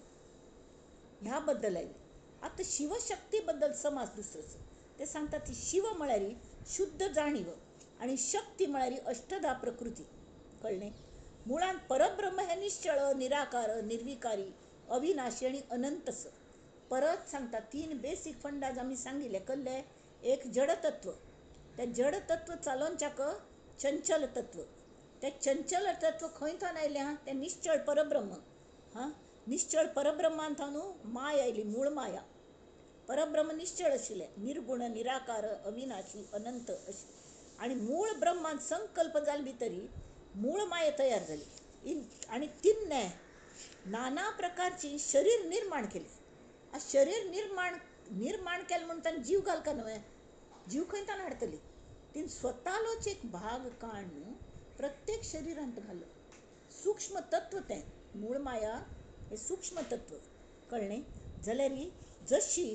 ह्या बद्दल आयलें। आतां शिवशक्ती बद्दल समास दुसरोच, ते सांगता ती शिव म्हळ्यार शुद्ध जाणीव आनी शक्ती म्हळ्यार अष्टधा प्रकृती। कळ्ळें? मुळांत परब्रह्म हें निश्चळ, निराकार, निर्विकारी, अविनाशी आनी अनंत आसा। परत सांगता तीन बेसीक फंडाज आमी सांगिल्ले, कळ्ळें? एक जडतत्व, तें जडतत्व चालोवच्याक चंचल तत्व, तें चंचल तत्व खंय थावन आयलें? तें निश्चळ परब्रह्म। हां, निश्चळ परब्रह्मान थावन माया आयली, मूळ माया। परब्रह्म निश्चळ आशिल्लें, निर्गुण, निराकार, अविनाशी, अनंत अशें। आनी मूळ ब्रह्मान संकल्प जाले भितरी मूळ माया तयार जाली आनी तिन्ने नाना प्रकारची शरीर निर्माण केली। शरीर निर्माण निर्माण केलें म्हूण ताणें जीव घालका न्हय, जीव खंय ताणें हाडटली? तीन स्वतालोच एक भाग काडून प्रत्येक शरिरांत घालो। सूक्ष्म तत्व तें मूळ माया हें सूक्ष्म तत्व। कळ्ळें? जाल्यार जशी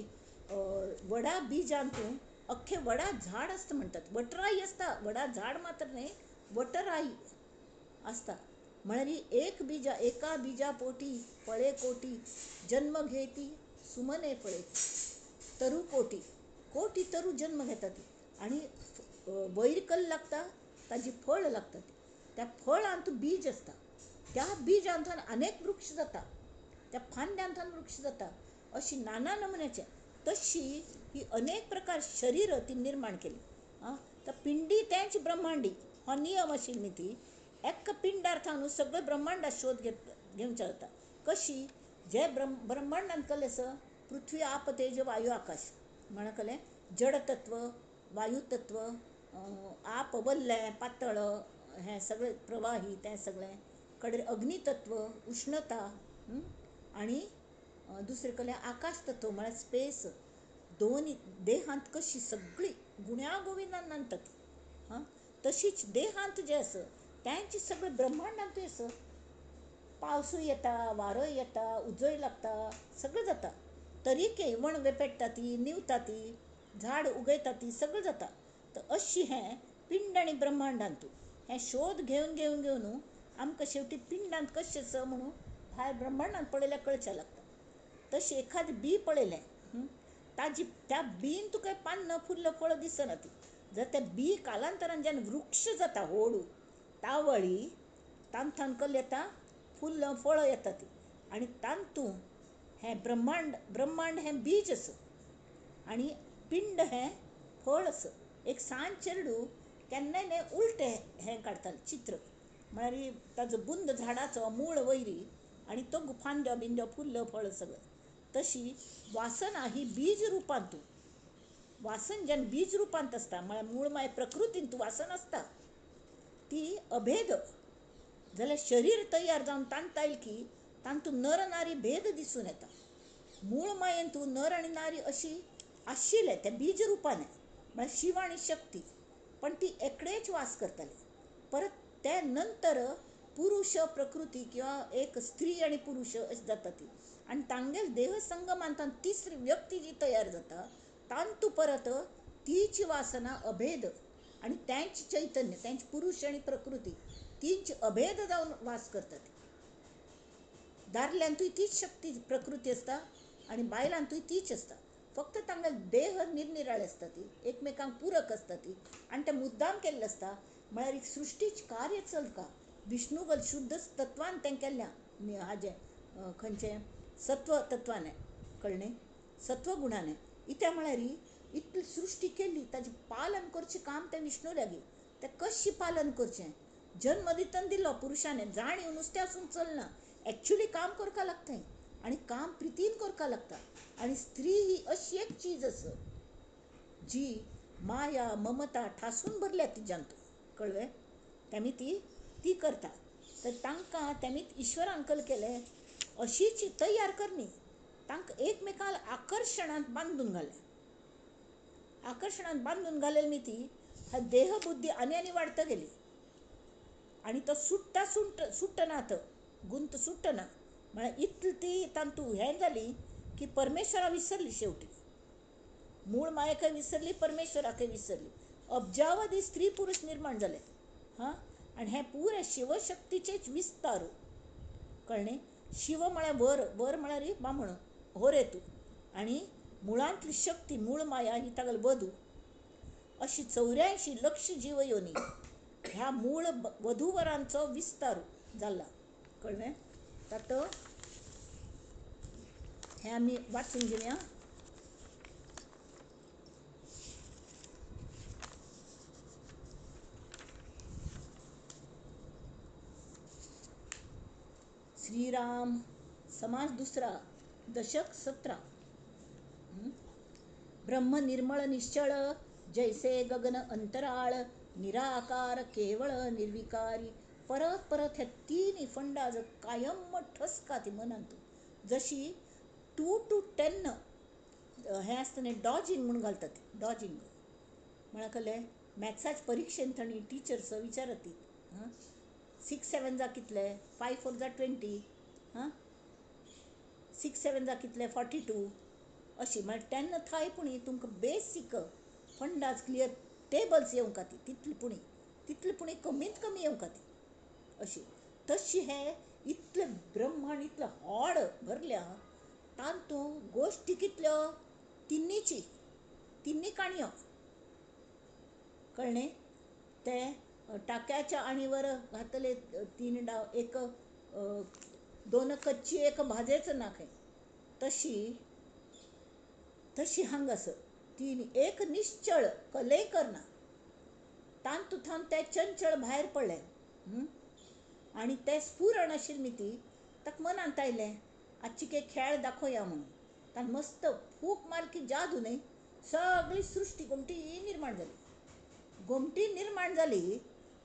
वडा बिजांतून अख्खें वडा झाड आसता म्हणटात, वटराई आसता, वडा झाड मात्र न्हय, वटराई आसता। म्हळ्यार एक बिजा, एका बिजा पोटी फळे कोटी, जन्म घेती सुमने फळे तरु कोटी, कोटी तरु जन्म घेता ती आनी वयर कल लागता, ताजी फळ लागता ती, त्या फळांत बीज आसता, त्या बीजांतल्यान अनेक वृक्ष जाता, त्या फांद्यांतल्यान वृक्ष जाता, अशी नाना नमुन्याचे तशी ही अनेक प्रकार शरीर ती निर्माण केली। आं, तर पिंडी तेंच ब्रह्मांडी हो नियम आशिल्ली ती एका पिंडार थावन सगळे ब्रह्मांडा शोध घेवचो जाता। कशी जे ब्रह्मांडान कल्लें आसा, पृथ्वी आप तेज वायु आकाश म्हणा कलें, जडतत्व, वायुतत्व, आप वल्लें पातळ हें सगळें प्रवाही तें सगळें कडेन अग्नितत्व, उष्णता आनी दुसरें कडेन आकाश तत्व म्हळ्यार स्पेस। दोन देहांत कशी सगळी गुण्या गोविंदान नांदतात, हां, तशीच देहांत जें आसा तेंच सगळें ब्रह्मांडांतूय आसा। पावसूय येता, वारोय येता, उजोय लागता, सगळें जाता, तरीके वण पेट्टा ती, निवता ती, झाड उगयता ती, सगळें जाता। तर अशी हें पिंड आनी ब्रह्मांडांतू हें शोध घेवन घेवन घेवन आमकां शेवटी पिंडांत कशें आसा म्हणून भायर ब्रह्मांडांत पळयल्यार कळचें लागता। तशें एखादें बी पळयलें, ताजी त्या बीन तुका पान्न फुल्ल फळ दिसना ती, जर तें बी कालांतरान जेन्ना वृक्ष जाता होडू तावळी तांथान कल येता, फुल्ल फळां येता ती आनी तांतू हें ब्रह्मांड, ब्रह्मांड हें बीज आसा आनी पिंड हें फळ आसा। एक सान चेडूं केन्नाय न्हय उलटें हें काडटालें चित्र, म्हळ्यार ताजो बुंद झाडाचो मूळ वयरी आनी तो फांद्यो बिंद्यो फुल्ल फळ सगळें। तशी वासना ही बीज रुपांतू, वासन जेन्ना बीज रुपांत आसता म्हळ्यार मूळ माय प्रकृतींत वासन आसता ती अभेद जाल्यार शरीर तयार जावन तांत आयल की तांतूंत नर नारी भेद दिसून येता। मूळ मायेन तूं नर आनी नारी अशी आशिल्ले त्या बीज रुपान, म्हळ्यार शिव आनी शक्ती, पण ती एकडेच वास करताली। परत ते नंतर पुरुष प्रकृती किंवा एक स्त्री आनी पुरुष अशें जाता ती, आनी तांगेल देह संगमान तिसरी व्यक्ती जी तयार जाता तांतू परत तीच वासना अभेद आनी तेंच चैतन्य, तेंच पुरुष आनी प्रकृती तीच अभेद जावन वास करतात। दादल्यांतूय तीच शक्ती प्रकृती आसता आनी बायलांतूय तीच आसता, फक्त तांगेले देह निरनिराळे आसता ती, एकमेकांक पूरक आसता ती, आनी ते मुद्दाम केल्लें आसता। म्हळ्यार एक सृश्टीच कार्य चलता विष्णुगल शुद्ध तत्वान तें केल्लें हाजें खंयचें सत्व तत्वान कळ्ळें, सत्वगुणान इत्या म्हळ्यार इतली सृश्टी केल्ली ताजें पालन करचें काम तें विष्णू लागीं, तें कशें पालन करचें जन्म दितना दिलो पुरुशान, जाणीव नुस्तें आसून चलना, एक्चुली काम करपाक लागता। आनी काम प्रितीन करपाक लागता. आनी स्त्री ही अशी एक चीज आसा जी माया ममता ठासून भरल्या तिज्यांत, कळ्ळें? तेमी ती ती करता. तर तांकां तेमी ईश्वरान कल केलें अशीच तयार करणी, तांकां एकमेकांक आकर्शणांत बांदून घालें. आकर्शणांत बांदून घालें मी ती देहबुद्धी आनी आनी वाडत गेली आनी तो सुट्टा सुटना, तो गुंत सुटना. म्हळ्यार इतली ती तांतू हें जाली की परमेश्वरा विसरली. शेवटी मूळ मायेकय विसरली, परमेश्वराकय विसरली. अब्जावधी स्त्री पुरुष निर्माण जाले. हां, आनी हें पुरें शिवशक्तीचेच विस्तार, कळ्ळें? शिव म्हळ्यार वर, वर म्हळ्यार बामण होरेतू, आनी मुळांतली शक्ती मूळ माया ही तागेली वधू. अशी 84 लक्ष जीव योनी ह्या मूळ वधूवरांचो विस्तार जाला, कळ्ळें? तातो हें आमी वाचून घेवया. श्रीराम समाज दुसरा, दशक 17. ब्रह्म निर्मळ निश्चळ जैसे गगन अंतराळ, निराकार केवळ निर्विकारी. परत परत हे तीन फंडा जर कायम ठसका ती मनांत. जशी 2 to 10 हें आसता न्ही, डॉजिंग म्हूण घालतात. डॉजिंग म्हळ्यार कळ्ळें, मॅथ्साच्या परिक्षेन थंय टिचर्स विचारत ती, 6 7 जा कितले, 5 4 जा 20, हां 6 7 जा कितले 42, अशी. म्हळ्यार तेन्ना थंय पुणी तुमकां बेसीक फंडाज क्लियर टेबल्स येवंक ती तितली पुणी, तितली पुणी कमीत कमी येवंक ती अशी. तशी हे इतले ब्रह्मांड इतले हॉड भरल्या तातूंत गोश्टी कितल्यो, तिन्नीची तिन्नी काणयो, कळ्ळें? ते टाक्याच्या आणीवर घातले 3 डाव, एक 2 कच्ची एक भाजेच ना खंय. तशी तशी हांगा आसा तीन, एक निश्चळ कलय करना, तातूंत ते चंचळ भायर पडलें आनी तें स्फुरण आशिल्लें ती ताका मनांत आयलें आजची के खेळ दाखोवया म्हणून. ताणें मस्त फूक मार की जादू न्हय, सगळी सृश्टी गोमटी निर्माण जाली. गोमटी निर्माण जाली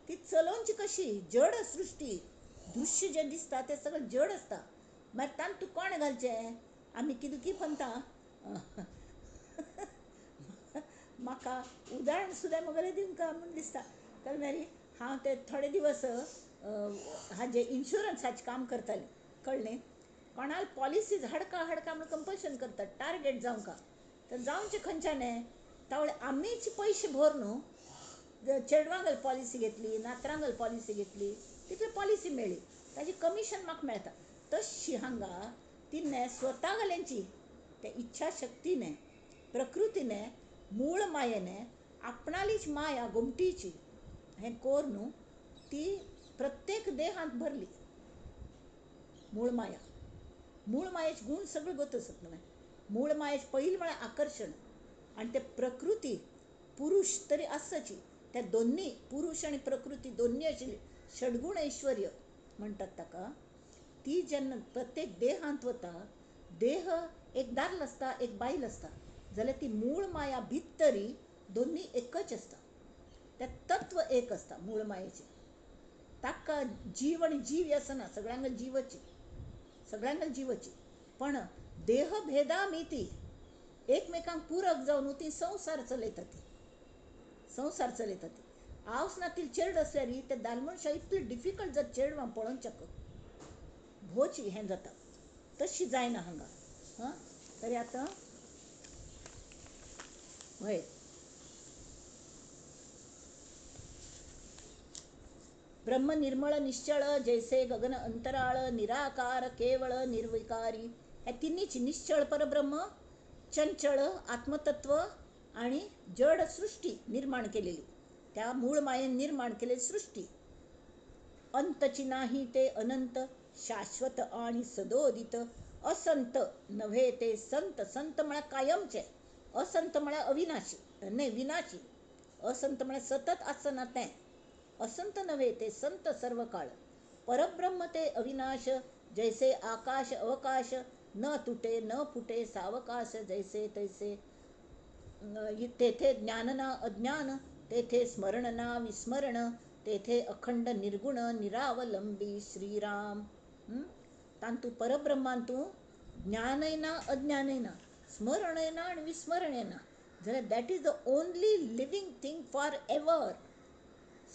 ती चलोवची कशी, जड सृश्टी, दृश्य जें दिसता तें सगळें जड आसता. मागीर तातूंत कोण घालचें, आमी कितें की म्हणटा म्हाका उदाहरण सुद्दां मगेलें दिवंक म्हूण दिसता. कारण मागीर हांव ते थोडे दिवस हाजे इन्शुरन्साचें काम करतालें, कळ्ळें? कोणाल पॉलिसीज हाडका हाडका म्हूण कंपल्शन करतात, टार्गेट जावंका. तर जावचें खंयच्यान, तावळ आमीच पयशे भर न्हू, चेडवांगल पॉलिसी घेतली, नातरांगल पॉलिसी घेतली, तितली पॉलिसी मेळ्ळी, ताजी कमिशन म्हाका मेळटा. तशी हांगा तिणें स्वता घाल्यांची त्या इच्छाशक्तीने, प्रकृतीने, मूळ मायेने आपणालीच माया गोमटीची हें कोर न्हू ती प्रत्येक देहांत भरली. मूळ माया, मूळ मायेचे गूण सगळे गोत आसत न्हय. मूळ मायेचे पयलीं म्हळ्यार आकर्शण, आनी ते प्रकृती पुरुष तरी आसची, त्या दोन्ही पुरुष आनी प्रकृती दोन्ही आशिल्ली षडगुण ऐश्वर्य म्हणटात ताका. ती जेन्ना प्रत्येक देहांत वता, देह एक दादलो आसता एक बायल आसता, जाल्यार ती मूळ माया भितरी दोन्ही एकच आसता, तें तत्व एक आसता मूळ मायेचें. ताका जीव आनी जीव आसना, सगळ्यांक जिवची, सगळ्यांक जिवची, पण देहभेदा मिती एकमेकांक पूरक जावन ती संवसार चलयतात, संवसार चलयतात. आवस ना ती चेड आसल्यार ते दाल मनशां इतली डिफिकल्ट जाता चेडवां पळोवच्याक, भोवची हें जाता, तशी जायना हांगा. हां, तरी आतां हय ब्रह्म निर्मळ निश्चळ जैसे गगन अंतराळ, निराकार केवळ निर्विकारी. हे तिन्हीच निश्चळ परब्रह्म, चंचळ आत्मतत्व आणि जड सृष्टी निर्माण केलेली, त्या मूळ मायेन निर्माण केलेली सृष्टी. अंतची नाही ते अनंत, शाश्वत आणि सदोदित, असंत नव्हे ते संत. संत म्हळ्यार कायमचे, असंत म्हळ्यार अविनाशी न्हय विनाशी, असंत म्हळ्यार सतत आसना तें. असंत नव्हे ते संत सर्व काळ. परब्रह्म ते अविनाश, जैसे आकाश अवकाश, न तुटे न फुटे सावकाश जैसे तैसे. तेथे ज्ञान ना अज्ञान, तेथे स्मरण ना विस्मरण, तेथे अखंड निर्गुण निरावलंबी श्रीराम. तांतू परब्रह्मांतू ज्ञानय ना अज्ञानय ना, स्मरणय ना आनी विस्मरणय ना, जाल्यार that is the only living thing for ever.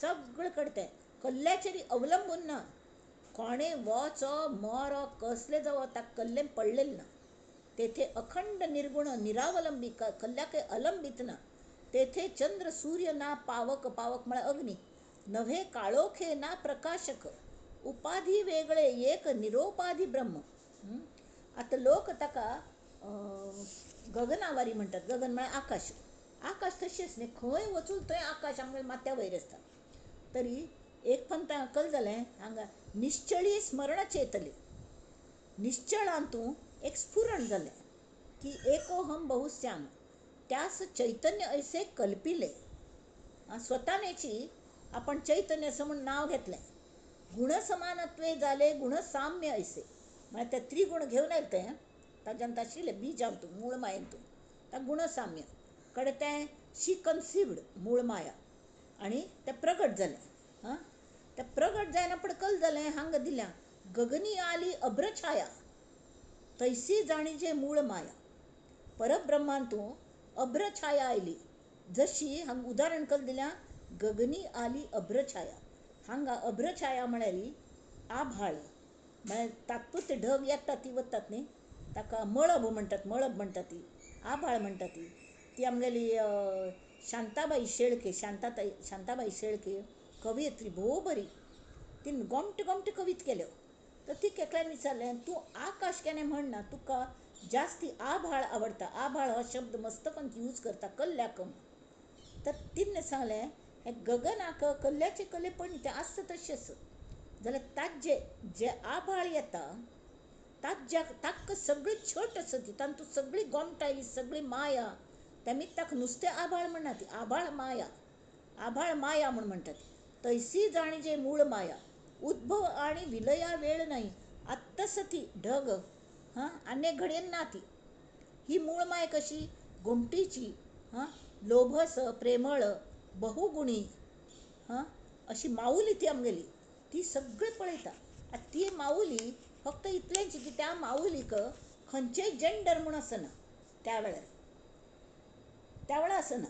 सगळें कडेन तें कल्ल्याचेर अवलंबून ना. कोणें वचो मरो कसलें जावो ताका कल्लें पडलेलें ना. तेथे अखंड निर्गुण निरावलंबी, कल्ल्याकय अलंबीत ना. तेथे चंद्र सूर्य ना पावक, पावक म्हळ्यार अग्नी, नव्हे काळोखे ना प्रकाशक, उपाधी वेगळे एक निरोपाधी ब्रह्म. आतां लोक ताका गगनावारी म्हणटात. गगन म्हळ्यार आकाश. आकाश तशेंच न्ही, खंय वचून थंय आकाश आमगेल्या माथ्या वयर आसता. तरी एक पंथ अकल जालें हांगा निश्चळी स्मरण चेतली, निश्चळांतू एक स्फुरण जालें की एकोहम बहुश्याम, त्यास चैतन्य ऐसे कल्पिले. स्वतानेची आपण चैतन्य असं म्हूण नांव घेतलें. गुणसमानत्वे जाले गुणसाम्य ऐसे, म्हळ्यार ते त्रिगुण घेवन आयले तें ताज्यान आशिल्लें बीजांतू मूळ मायेंतू त्या गुणसाम्य कडेन तें शी कन्सिव्ड मूळ माया आनी तें प्रगट जालें. हां, तें प्रगट जायना पण कल जालें हांगा दिल्या गगनी आली अभ्रछाया तैसी जाणीजे मूळ माया. परब्रह्मांतू अभ्रछाया आयली, जशी हांगा उदाहरण कल दिल्या गगनी आली अभ्रछाया. हांगा अभ्रछाया म्हळ्यार आभाळ, म्हळ्यार तात्पुरते ढग येतात ती वतात न्ही, ताका मळब म्हणटात, मळब म्हणटात ती आभाळ म्हणटात ती. ती आमगेली शांताबाई शेळके, शांताताई, शांताबाई शेळके कवयित्री भोव बरी, तिणें गोमटे गोमटे कविता केल्यो. तर ती एकल्यान विचारलें तूं आकाश केन्ना म्हणना, तुका जास्ती आभाळ आवडटा, आभाळ हो शब्द मस्तपण यूज करता कल्ल्याक. तर तिणें सांगलें हें गगनाक कल्ल्याचें कल्ले पण तें आसता तशेंच, जाल्यार ताजे जे आभाळ येता ताज्या ताका सगळी छट आसा ती, तातूंत सगळी गोमटाय सगळी माया, तेमी ताका नुस्तें आभाळ म्हणना ती आभाळ माया, आभाळ माया म्हूण म्हणटात. तैसी जाणी जे मूळ माया उद्भव आणि विलया वेळ नाही आत्तस ती ढग, हां आनी घडयेन ना ती. ही मूळ माय कशी गोमटीची, हां लोभस प्रेमळ बहुगुणी, हां अशी माऊली ती आमगेली, ती सगळें पळयता. आतां ती माऊली फक्त इतलेंच की त्या माऊलीक खंयचेय जेंडर म्हूण आसना त्या वेळार, त्या वेळार आसना.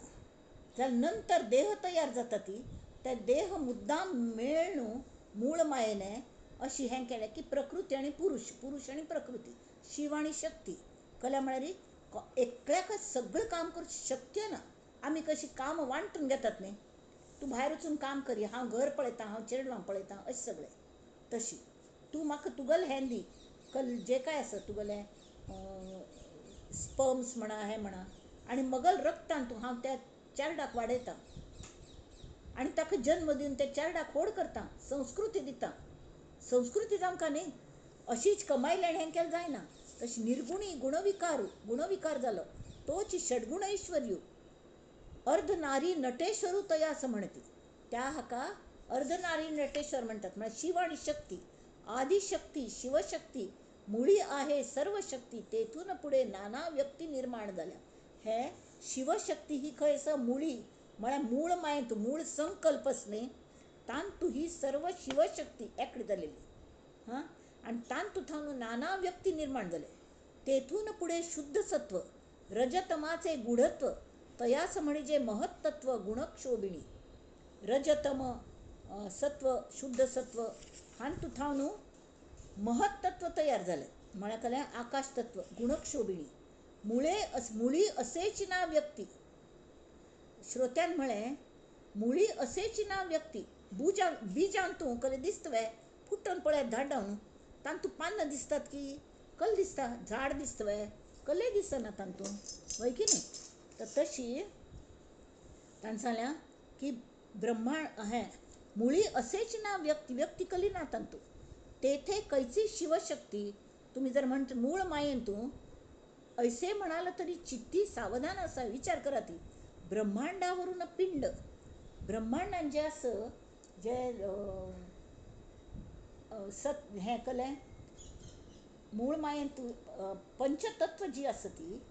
जाल्यार नंतर देह तयार जाता ती त्या देह मुद्दाम मेळ्ळू मूळ मायेने अशी हें केलें की प्रकृती आनी पुरुष, पुरुष आनी प्रकृती, शिव आनी शक्ती. कला म्हळ्यार एकल्याकच सगळें काम करूंक शक्य ना. आमी कशी काम वांटून घेतात न्ही, तूं भायर वचून काम करी, हांव घर पळयतां, हांव चेडवां पळयतां, अशें सगळें. तशी तूं म्हाका तुगेलें हें दी, कल जें कांय आसा तुगेलें स्पर्म्स म्हणा हें म्हणा, आनी मगल रक्तान तूं हांव त्या चेरडाक वाडयतां आनी ताका जन्म दिवन त्या चेरडाक व्हड करता, संस्कृती दिता. संस्कृती जावंक न्ही अशीच कमायली आनी हें केलें जायना. तशी निर्गुणी गुणविकार, गुणविकार जालो तोच षडगुण ऐश्वर्य अर्धनारी नटेश्वरू तयास म्हणती. त्या हाका अर्धनारी नटेश्वर म्हणटात, म्हळ्यार शिव आनी शक्ती, आदिशक्ती शिवशक्ती मुळी आहे सर्व शक्ती, तेथून पुढे नाना व्यक्ती निर्माण जाल्या. हे शिवशक्ती ही खंय आसा मुळी, म्हळ्यार मूळ मायेंत मूळ संकल्पच न्ही, तांतू ही सर्व शिवशक्ती एकडी जालेली. हां, आनी तांतू थावन नाना व्यक्ती निर्माण जाले. तेथून पुढे शुद्ध सत्व रजतमाचे गूढत्व तयास म्हणजे महत्तत्व गुणक्षोभिणी. रजतम सत्व शुद्ध सत्व हांतू थावन महत्तत्व तयार जालें, म्हळ्यार कलें आकाश तत्व गुणक्षोभिणी. मुळे मुळी असेच ना व्यक्ती, श्रोत्यान म्हळें मुळी असेच ना व्यक्ती, बुजा बीजांतू कले दिसतवे फुटून पळयात धाडावन तांतू पानां दिसतात की कल दिसता, झाड दिसतवे कले दिसना तांतून, वय की न्ही. तर तशी ताणें सांगलें की ब्रह्मांड हें मुळी असेच ना व्यक्ती, व्यक्ती कली ना तांतू, तेथे कैची शिवशक्ती. तुमी जर म्हणत मूळ मायेन तूं ऐसे म्हणाल तरी चित्ती सावधान असा, विचार करा ती ब्रह्मांडावरून पिंड, ब्रह्मांडान जें आसा जें सत हें कलें मूळ मायेन तूं पंचतत्व जी आसा ती,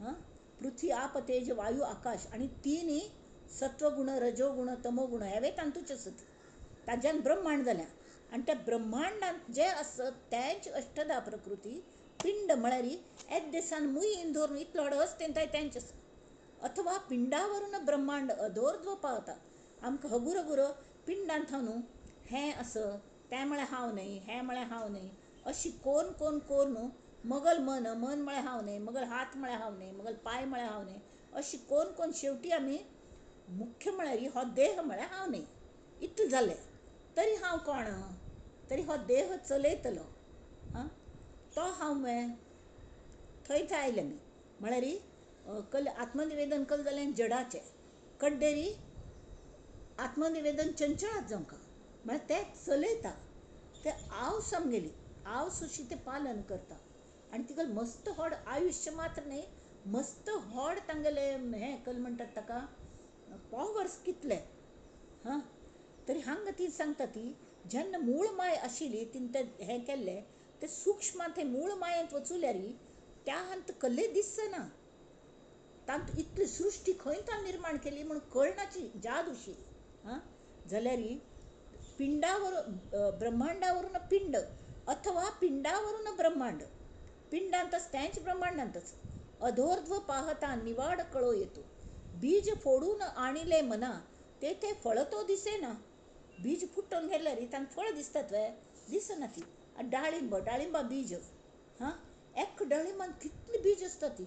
हां, पृथ्वी आप तेज वायू आकाश आनी तिनूय सत्वगुण रजोगुण तमोगुण हेवे तांतूच आसत. ताज्यान ब्रह्मांड जाल्या आनी त्या ब्रह्मांडांत जें आसत तेंच अष्टधा प्रकृती पिंड म्हळ्यार एच दिसान मुय धरून इतलो हडस तेंय तेंच आसा. अथवा पिंडावरून ब्रह्मांड अधोर्ध्व पावता. आमकां हगूर हगूर पिंडान थावन हें आसा तें म्हळ्यार हांव न्हय, हें म्हळ्यार हांव न्हय, अशी कोन कोन कोन मगल मन, मन म्हळ्यार हांव न्हय, मगल हात म्हळ्यार हांव न्हय, मगल पांय म्हळ्यार हांव न्हय, अशी कोन कोन शेवटी आमी मुख्य म्हळ्यार हो देह म्हळ्यार हांव न्हय इतलें जालें तरी हांव कोण? तरी हो देह चलयतलो आं तो हांव मरे. थंयच आयले आमी म्हळ्यार कल आत्मनिवेदन कल जालें जडाचें, कड्डेरी आत्मनिवेदन चंचळात जावंक म्हळ्यार तें चलयता, तें आवस आमगेली आवस अशी तें पालन करता आनी तिका मस्त व्हड आयुश्य मात्र न्हय, मस्त व्हड तांगेलें हें कल म्हणटात ताका पॉवर्स कितले हां. तरी हांगा ती सांगता ती जेन्ना मूळ माय आशिल्ली तिणें तें हें केल्लें तें सूक्ष्म तें मूळ मायेंत वचुल्यार त्या हांत कल्ले दिसना, तांत इतली सृश्टी खंय ताणें निर्माण केली म्हूण कळनाची जादूशी हां. जाल्यार पिंडावर ब्रह्मांडावरून पिंड अथवा पिंडावरून ब्रह्मांड, पिंडांतच तेंच ब्रह्मांडांतच अधोर्ध्व पाहता निवाड कळो येतो, बीज फोडून आणिले मना ते ते फळ तो दिसेना. बीज फुटोवन गेल्यार तांकां फळ दिसतात वे? दिसना ती. डाळिंब, डाळिंबा बीज हां, एक डाळिंबान कितली बीज आसता ती,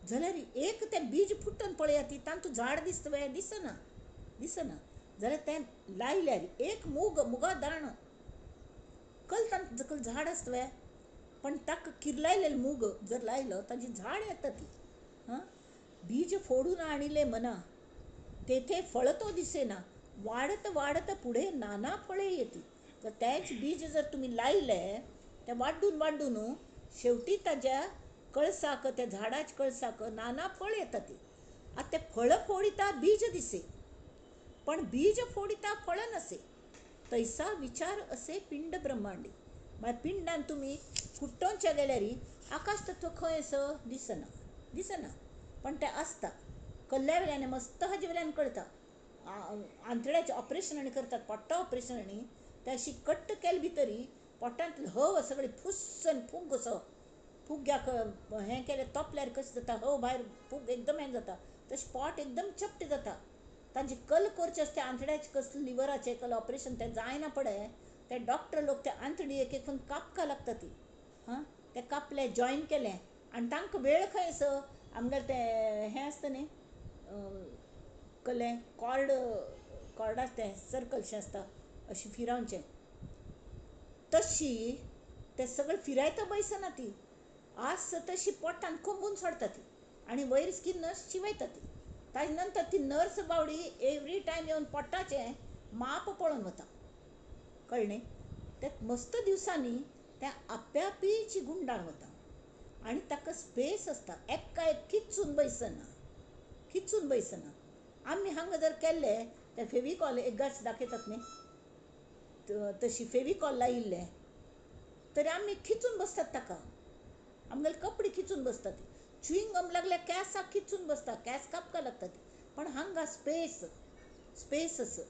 जाल्यार एक तें बीज फुटोवन पळया ती तांतूं झाड दिसता वे? दिसना, दिसना. जाल्यार तें लायल्यार एक मूग, मुगा दाणो कल तांतूं झाड आसता वे? पण ताका किर्लायलेलें मूग जर लायलो ताजी झाड येता ती. हां, बीज फोडून आणिले मना तेथे फळ तो दिसेना, वाडत वाडत पुढे नाना फळे येती. तर तेंच बीज जर तुमी लायलें तें वाड्डून वाड्डून शेवटी ताज्या कळसाक, त्या झाडाच्या कळसाक नाना फळ येता ती. आतां तें फळ फोडिता बीज दिसे, पण बीज फोडिता फळ नसे, तैसा विचार असे पिंड ब्रह्मांडी. म्हळ्यार पिंडान तुमी फुटोवच्या गेल्यार आकाश तत्व खंय आसा? दिसना, दिसना, पण तें आसता. कल्ल्या वेल्यान मस्त हाजे वेल्यान कळटा. आंतड्याचें ऑपरेशन आनी करतात, पोट्टा ऑपरेशन आनी ते अशी कट्ट केले भितरी पोटांत हव सगळी फुस्स आनी फूग असो फुग्याक हें केलें तोपल्यार कशें जाता, हव भायर फूग एकदम हें जाता, तशें पोट एकदम चपटें जाता. तांचे कल करचें आसता आंतड्याचें कसलें लिवराचें कल ऑपरेशन तें जायना पडे, ते डॉक्टर लोक ते आंतडी एक एक कापका लागता ती. हां, ते कापले जॉयन केलें आनी तांकां वेळ खंय आसा? आमगेलें तें हें आसता न्ही कसलें कॉर्ड, कॉर्ड आसता तें सर्कलशें आसता अशें फिरावचें, तशी तें सगळें फिरायता बैसना ती, आस तशी पोटान कोंबून सोडटा ती आनी वयर स्किन नर्स शिवयता ती. ताजे नंतर ती नर्स बावडी एवरी टायम येवन पोटाचें माप पळोवन वता. कळ्ळें? ते मस्त दिवसांनी त्या आप्यापीची गुंडाळ वता आनी ताका स्पेस आसता, एका एक खिचून बैसना, खिचून बैसना. आमी हांगा जर केल्ले ते फेविकॉल एक गाच दाखयतात न्ही तशी फेविकॉल लायिल्लें तरी आमी खिचून बसतात ताका, आमगेले कपडे खिचून बसतात, च्युइंग गम लागल्यार केंसाक खिचून बसता, केंस कापका लागतात. पण हांगा स्पेस, स्पेस आसा,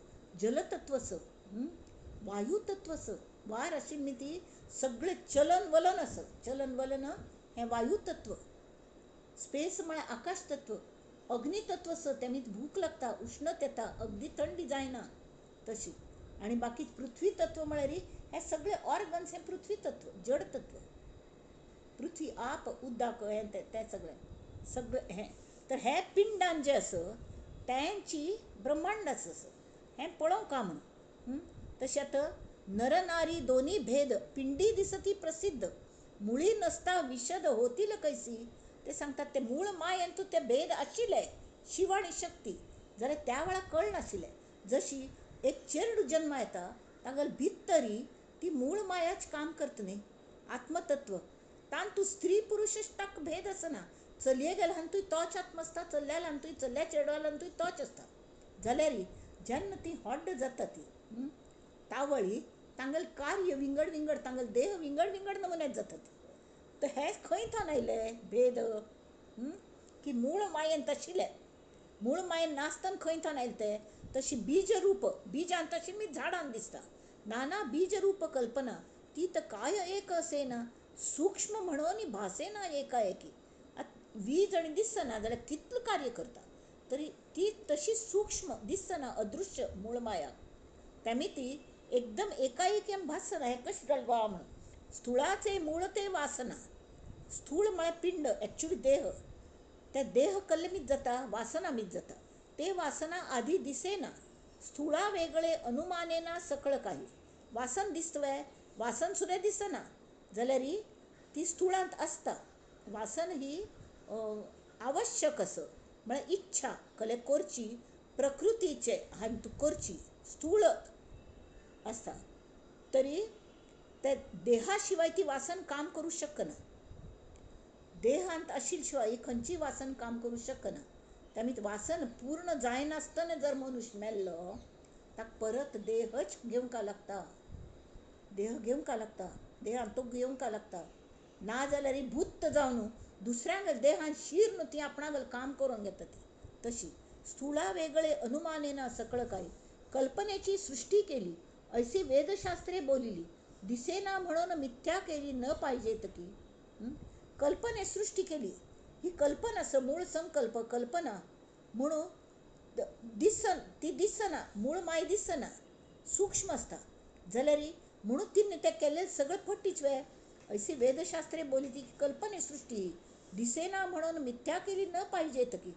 जलतत्व आसा, वायुतत्व आसा, वार आशिल्ली ती सगळें चलन वलन आसा, चलन वलन हें वायुतत्व. स्पेस म्हळ्यार आकाश तत्व. अग्नितत्व आसा, तेमी भूक लागता, उश्णत येता, अगदी थंडी जायना तशी. आनी बाकी पृथ्वी तत्व म्हळ्यार हे सगळे ऑर्गन्स हे पृथ्वी तत्व, जड तत्व. पृथ्वी आप उदक हें तें सगळें सगळें हें. तर हे पिंडान जें आसा तेंची ब्रह्मांड आसा हें पळोवंक म्हणून. तशें आतां नरनारी दोनी भेद पिंडी दिसती प्रसिद्ध, मुळी नसता विशद होतील कैसी. ते सांगतात ते मूळ मायेंतू ते भेद आशिल्ले, शिव आनी शक्ती, जाल्यार त्या वेळार कळनाशिल्लें. जशी एक चेरडू जन्मा येता तागेले भितरी ती मूळ मायाच काम करता न्ही, आत्मतत्व. तांतू स्त्री पुरुश ताका भेद आसना, चलये गेल्यानतूय तोच आत्म आसता, चल्या ल्हानतूय चल्या चेडवा ल्हानतूय तोच आसता. जाल्यार जेन्ना ती हॉड्ड जाता ती तावळी तांगेलें कार्य विंगड विंगड, तांगेले देह विंगड विंगड नमुन्यात जातात. तर हें खंय थावन आयलें भेद की मूळ मायेन आशिल्लें. मूळ मायेन नासतना खंय थावन आयलें तें? तशी बीज रूप, बिजान तशी मी झाडान दिसता. नाना बीज रूप कल्पना ती तर काय एक असेना, सूक्ष्म म्हणून भासेना एकाएकी. आतां वीज आनी दिसना जाल्यार कितलें कार्य करता, तरी ती तशी सूक्ष्म दिसना, अदृश्य मूळ माया. तेमी ती एकदम एकाएकी आमी भासना, हें कशें जालें गो म्हणून. स्थुळाचे मूळ ते वासना. स्थूळ म्हळ्यार पिंड, एक्चुली देह. त्या देह कल्ले मीत जाता, वासना मीत जाता. ते वासना आधी दिसेना, स्थुळा वेगळे अनुमानेना सकळ काही. वासन दिसतवे, वासन सुद्दां दिसना जाल्यार ती स्थुळांत आसता. वासन ही आवश्यक आसा, म्हळ्यार इच्छा कले करची, प्रकृतीचे हांवें तूं करची, स्थूळ आसता. तरी त्या देहा शिवाय ती वासन काम करूं शकना. देहांत आशिल्ले शिवाय खंयची वासन काम करूं शकना. त्यामुळे वासन पूर्ण जायनासतना जर मनुष्य मेल्लो ताका परत देहच घेवंक लागता, देह घेवंक लागता, देहांत तो घेवंक लागता. ना जाल्यार भूत जावन दुसऱ्यांगेर देहान शीर न्हू ती आपणागेर काम करून घेता ती. तशी स्थुळा वेगळे अनुमानेना सकळ काही, कल्पनेची सृष्टी केली ऐसी वेदशास्त्रे बोलिली, दिसेना म्हणून मिथ्या केली न पाहिजेत की. कल्पने सृष्टी केली, ही कल्पना असं मूळ संकल्प कल्पना म्हणून दिसन, ती दिसना, मूळ माय दिसना, सूक्ष्म आसता. जाल्यार म्हणून तिने तें केल्लें सगळें फटीच वे. ऐसी वेदशास्त्रे बोली ती कल्पने सृष्टी, दिसेना म्हणून मिथ्या केली न पाहिजेत की.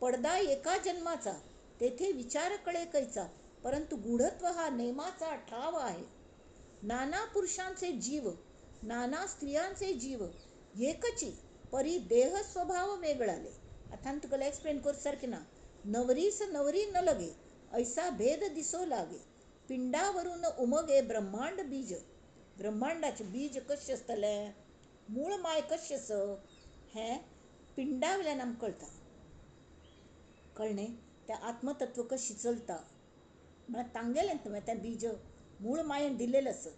पडदा एका जन्माचा तेथे विचार कळे कैचा, परंतु गूढत्व हा नेमाचा ठाव आहे. नाना पुरुषांचे जीव नाना स्त्रियांचे जीव एकची, परी देह स्वभाव वेगळाले. आतां तुका एक्सप्लेन कर सारकें ना. नवरीस नवरी न लगे ऐसा भेद दिसो लागे, पिंडावरून उमगे ब्रह्मांड बीज. ब्रह्मांडाचें बीज कशें आसतलें, मूळ माय कशें आसा हें पिंडा वयल्यान आमकां कळटा. कळ्ळें? तें आत्मतत्व कशी चलता म्हळ्यार तांगेलें न्हय तें बीज मूळ मायेन दिलेलें आसा.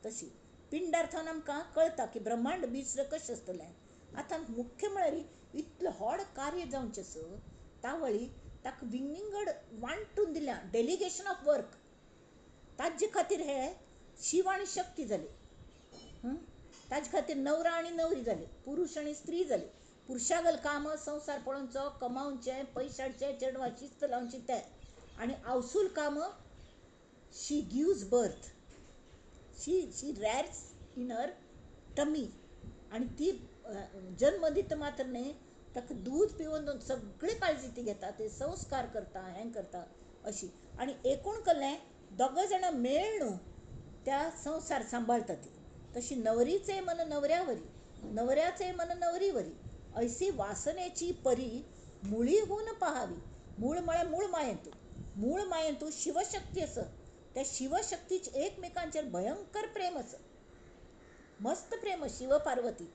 तशी पिंडार थावन आमकां कळटा की ब्रह्मांड बीज सुद्दां कशें आसतलें. आतां मुख्य म्हळ्यार इतलें व्हड कार्य जावचें आसा तावळी ताका विंगड वांटून दिल्या, डेलिगेशन ऑफ वर्क. ताजे खातीर हे शिव आनी शक्ती जाली, ताजे खातीर नवरा आनी नवरी जाली, पुरुष आनी स्त्री जाली. पुरुषागल काम संवसार पळोवचो, कमावचें, पयशे हाडचे, चेडवां शिस्त लावची तें, आनी आवसूल काम she gives birth, she she rears in her tummy. आनी ती जन्म दिता मात्र न्हय, ताका दूद पिवन सगळी काळजी ती घेता, ते संस्कार करता, हें करता अशी. आनी एकूण कल्लें दोगां जाणां मेळ्ळून त्या संवसार सांबाळटा ती. तशी नवरीचे मन नवऱ्यावरी, नवऱ्याचे मन नवरीवरी, ऐसी वासनेची परी मुळीहून पहावी. मूळ म्हळ्यार मूळ मायेंतू, मूळ मायेंतू शिवशक्ती आसा. त्या शिवशक्तीच एकमेकांचेर भयंकर प्रेम आसा, मस्त प्रेम शिव पार्वती.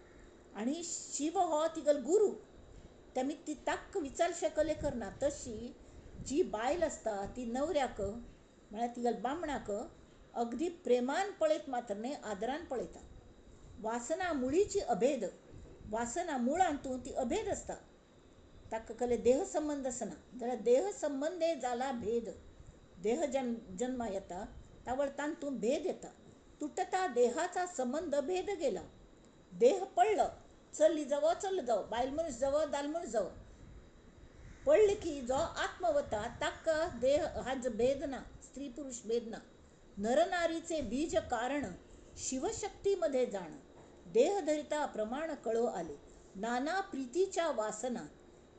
आनी शिव हो तिगेलो गुरू, तेमी ती ताक विचार शकले करना. तशी जी बायल आसता ती नवऱ्याक म्हळ्यार तिगेल्या बामणाक अगदी प्रेमान पळयत मात्र न्हय, आदरान पळयता. वासना मुळीची अभेद, वासना मुळांतून ती अभेद आसता. ताका कले देह संबंद आसना जाल्यार देह संबंदे जाला भेद. देह जन्मा येता तावळ तातूंत भेद येता. तुटता देहाचा संबंद भेद गेला. देह पडलो, चली जावो चलो जावो, बायल मनीस जावो दादलो मनीस जावो, पडले की जो आत्म वता ताका देह हाजो भेद ना, स्त्री पुरुष भेद ना. नरनारीचे बीज कारण शिवशक्तीमध्ये जाण, देह धरिता प्रमाण कळो आले. नाना प्रीतीच्या वासना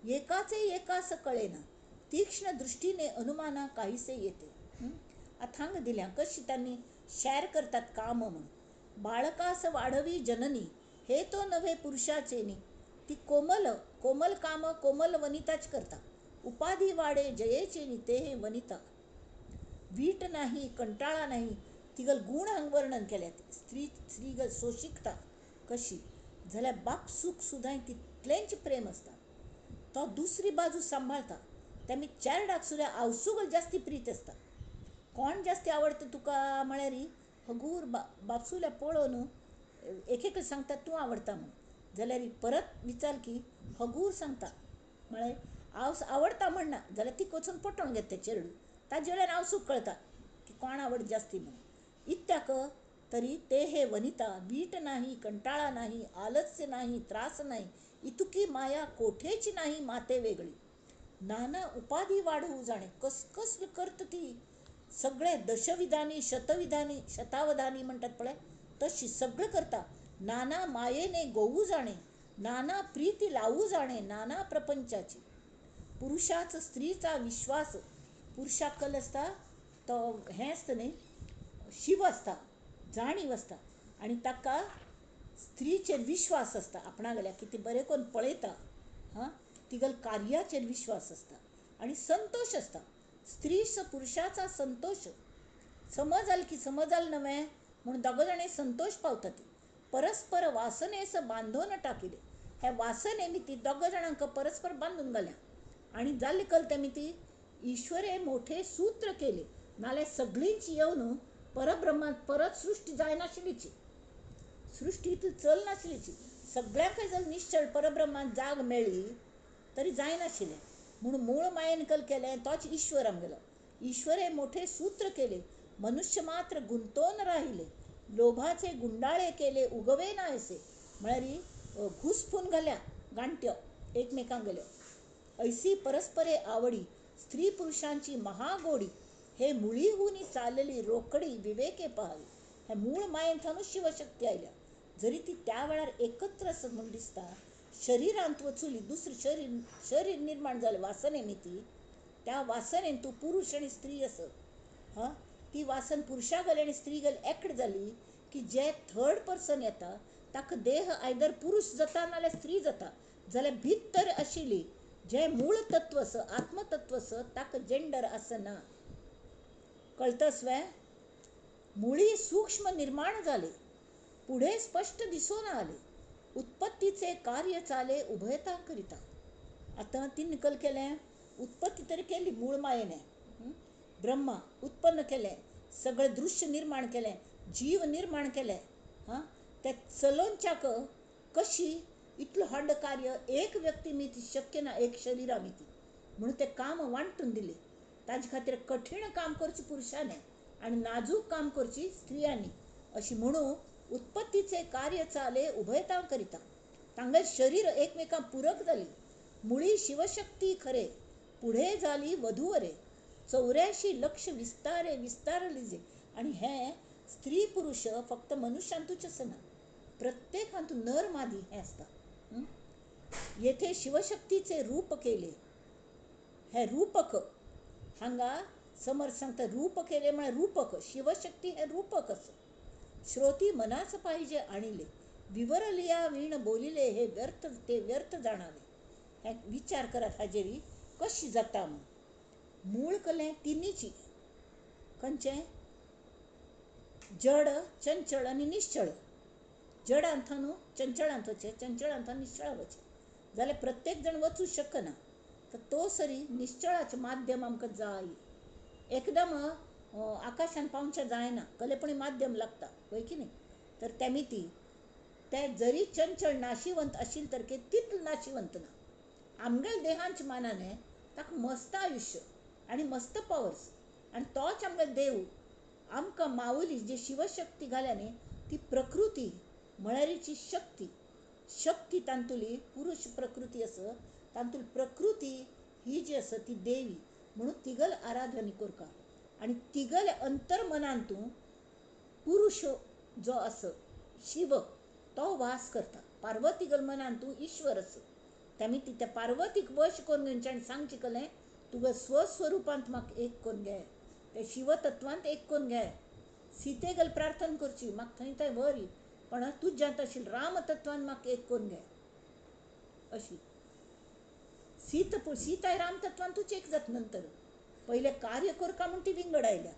एकाचे एकास कळेना, तीक्ष्ण दृष्टीने अनुमाना काहीसे येते. अथांग दिल्या कशी त्यांनी शेअर करतात काम म्हणून. बाळकास वाढवी जननी हे तो नव्हे पुरुषाचे नी, ती कोमल कोमल काम कोमल वनिताच करता. उपाधी वाडे जयेचे नी ते हे वनिता. वीट नाही, कंटाळा नाही, तिगल गुण हांगा वर्णन केल्यात. स्त्री स्त्रीगल सोशिकता कशी जाल्यार बापसूक सुद्दां तितलेंच प्रेम आसता. तो दुसरी बाजू सांबाळता. तेमी चेरडाक सुद्दां आवसूक जास्ती प्रीत आसता. कोण जास्ती आवडटा तुका म्हळ्यार हगूर बापसूल्या पळोवन एक एक सांगता तूं आवडटा म्हूण, जाल्यार परत विचार की हगूर सांगता म्हळ्यार हांव आवडटा म्हणना जाल्यार ती वचून पटोवन घेता तें चेडूं, ताजे वेल्यान आवसूक कळटा की कोण आवड जास्ती म्हणून. इत्याक तरी ते हे वनिता वीट नाही, कंटाळा नाही, आलस्य नाही, त्रास नाही, इतुकी माया कोठेची नाही माते वेगळी. नाना उपाधी वाढवू जाणे, कस करत ती सगळे दशविधानी शतविधानी शतावधानी म्हणटात पळय तशी सगळें करता. नाना मायेने गोवू जाणे, नाना प्रीती लावू जाणे, नाना प्रपंचाची. पुरुषाच स्त्रीचा विश्वास, पुरुषाक कल आसता तो हें आसता न्ही, शिव आसता, जाणीव आसता आनी ताका स्त्रीचेर विश्वास आसता आपणागेल्या की ती बरें करून पळयता, हां, तिगेल्या कार्याचेर विश्वास आसता आनी संतोश आसता. स्त्री पुरुषाचा संतोष समज जाल की समज जाल नवें म्हूण दोग जाणां संतोश पावता ती. परस्पर वासनेस बांदोवन टाकिले, हे वासने मी ती दोग जाणांक परस्पर बांदून घाल्या आनी जाल्ले कल तेमी ती ईश्वरे मोठे सूत्र केले, नाल्यार सगळींच येवन परब्रह्मांत परत सृश्टी जायनाशिल्लीची, सृश्टी इतली चलनाशिल्लीची. सगळ्यांकय जर निश्चळ परब्रह्मांत जाग मेळ्ळी तरी जायनाशिल्लें. म्हूण मूळ मायेन कल केलें तोच ईश्वर आमगेलो. ईश्वरे मोठे सूत्र केले, मनुष्य मात्र गुंतोवन राहिले, लोभाचे गुंडाळे केले उगवे ना असे, म्हळ्यार घुसपून घाल्या गांठ्यो एकमेकांक गेल्यो. ऐसी परस्परे आवडी स्त्री पुरुषांची महागोडी, हे मुळीहून चालली रोकडी विवेके पहावी. हे मूळ मायेन थावन शिवशक्ती आयल्या, जरी ती त्या वेळार एकत्र आसत म्हूण दिसता, शरीरांत वचुली दुसरें शरीर शरीर निर्माण जालें वासने ती, त्या वासनेन तूं पुरुष आनी स्त्री आसत, हां, ती वासन पुरुशा गेली आनी स्त्री गेली एकड जाली की जे थर्ड पर्सन येता ताका देह आयदर पुरुष जाता नाल्यार स्त्री जाता, जाल्यार भितर आशिल्ली जें मूळ तत्व आसा आत्मतत्व आसा ताका जेंडर आसना. कळतस वे? मुळी सूक्ष्म निर्माण जाले, पुढे स्पष्ट दिसून आले, उत्पत्तीचे कार्य चाले उभयता करिता. आतां ती निकल केलें, उत्पत्ती तरी केली मूळ मायेने, ब्रह्मा उत्पन्न केलें, सगळें दृश्य निर्माण केलें, जीव निर्माण केलें, हां, ते चलोवच्याक कशी इतलें व्हड कार्य एक व्यक्ती मिती शक्य ना, एक शरीरा मिती, म्हणून ते काम वांटून दिलें. ताजे खातीर कठीण काम करचें पुरुशांनी आनी नाजूक काम करची स्त्रियांनी, अशी म्हणून उत्पत्तीचे कार्य चाले उभयता करिता. तांगेलें शरीर एकमेकांक पूरक जाली. मुळी शिवशक्ती खरे पुढे जाली वधूवरे, 84 लक्ष विस्तारे विस्तारली. आनी हें स्त्री पुरुष फक्त मनुष्यांतूच आसना, प्रत्येकांतू नर मादी हें आसता. येथे शिवशक्तीचे रूप केले, हे रूपक हांगा समर्थ सांगता, रूप केले म्हळ्यार रूपक, शिवशक्ती हें रूपक आसा. श्रोती मनाच पाहिजे आणिले, विवरलिया वीण बोलिले हे व्यर्थ ते व्यर्थ जाणावे. हे विचार करात हाजेरी कशी जाता म्हूण. मूळ कलें तिनीची, खंयचें? जड, चंचळ आनी निश्चळ. जडांत न्हू चंचळांत वचें, चंचळांत निश्चळांत वचें, जाल्यार प्रत्येक जाण वचूं शकना. तर तो सरी निश्चळाचें माध्यम आमकां जाय. एकदम आकाशान पावचें जायना, कलेपणी माध्यम लागता, वय की न्ही? तर तेमी ती ते जरी चंचळ नाशिवंत आशिल्ले तर तितले नाशिवंत ना. आमगेल्या देहांच्या मानाने ताका मस्त आयुश्य आनी मस्त पावर्स, आनी तोच आमगेलो देव आमकां माऊली जी शिवशक्ती घाल्या न्ही ती प्रकृती म्हळ्यारीची शक्ती, शक्ती तांतुली पुरुष प्रकृती आसा, तांतुली प्रकृती ही जी आसा ती देवी म्हणून तिगल आराधना करता. आनी तिगले अंतर्मनांतू पुरुष जो आसा शिव तो वास करता. पार्वतीगल मनांतू ईश्वर आसा, तेमी ती त्या पार्वतीक वश करून घेवचें आनी सांगचें कलें तुगे स्वस्वरुपांत म्हाका एक करून घे, ते शिवतत्वांत एक करून घे. सीतेगल प्रार्थना करची म्हाका थंय थंय व्हर, पण तुज्यांत आशिल्लें रामतत्वान म्हाका एक करून घे. अशी सीत सीताय रामतत्वांतूच एक जाता नंतर, पयलें कार्य करका म्हूण ती विंगड आयल्या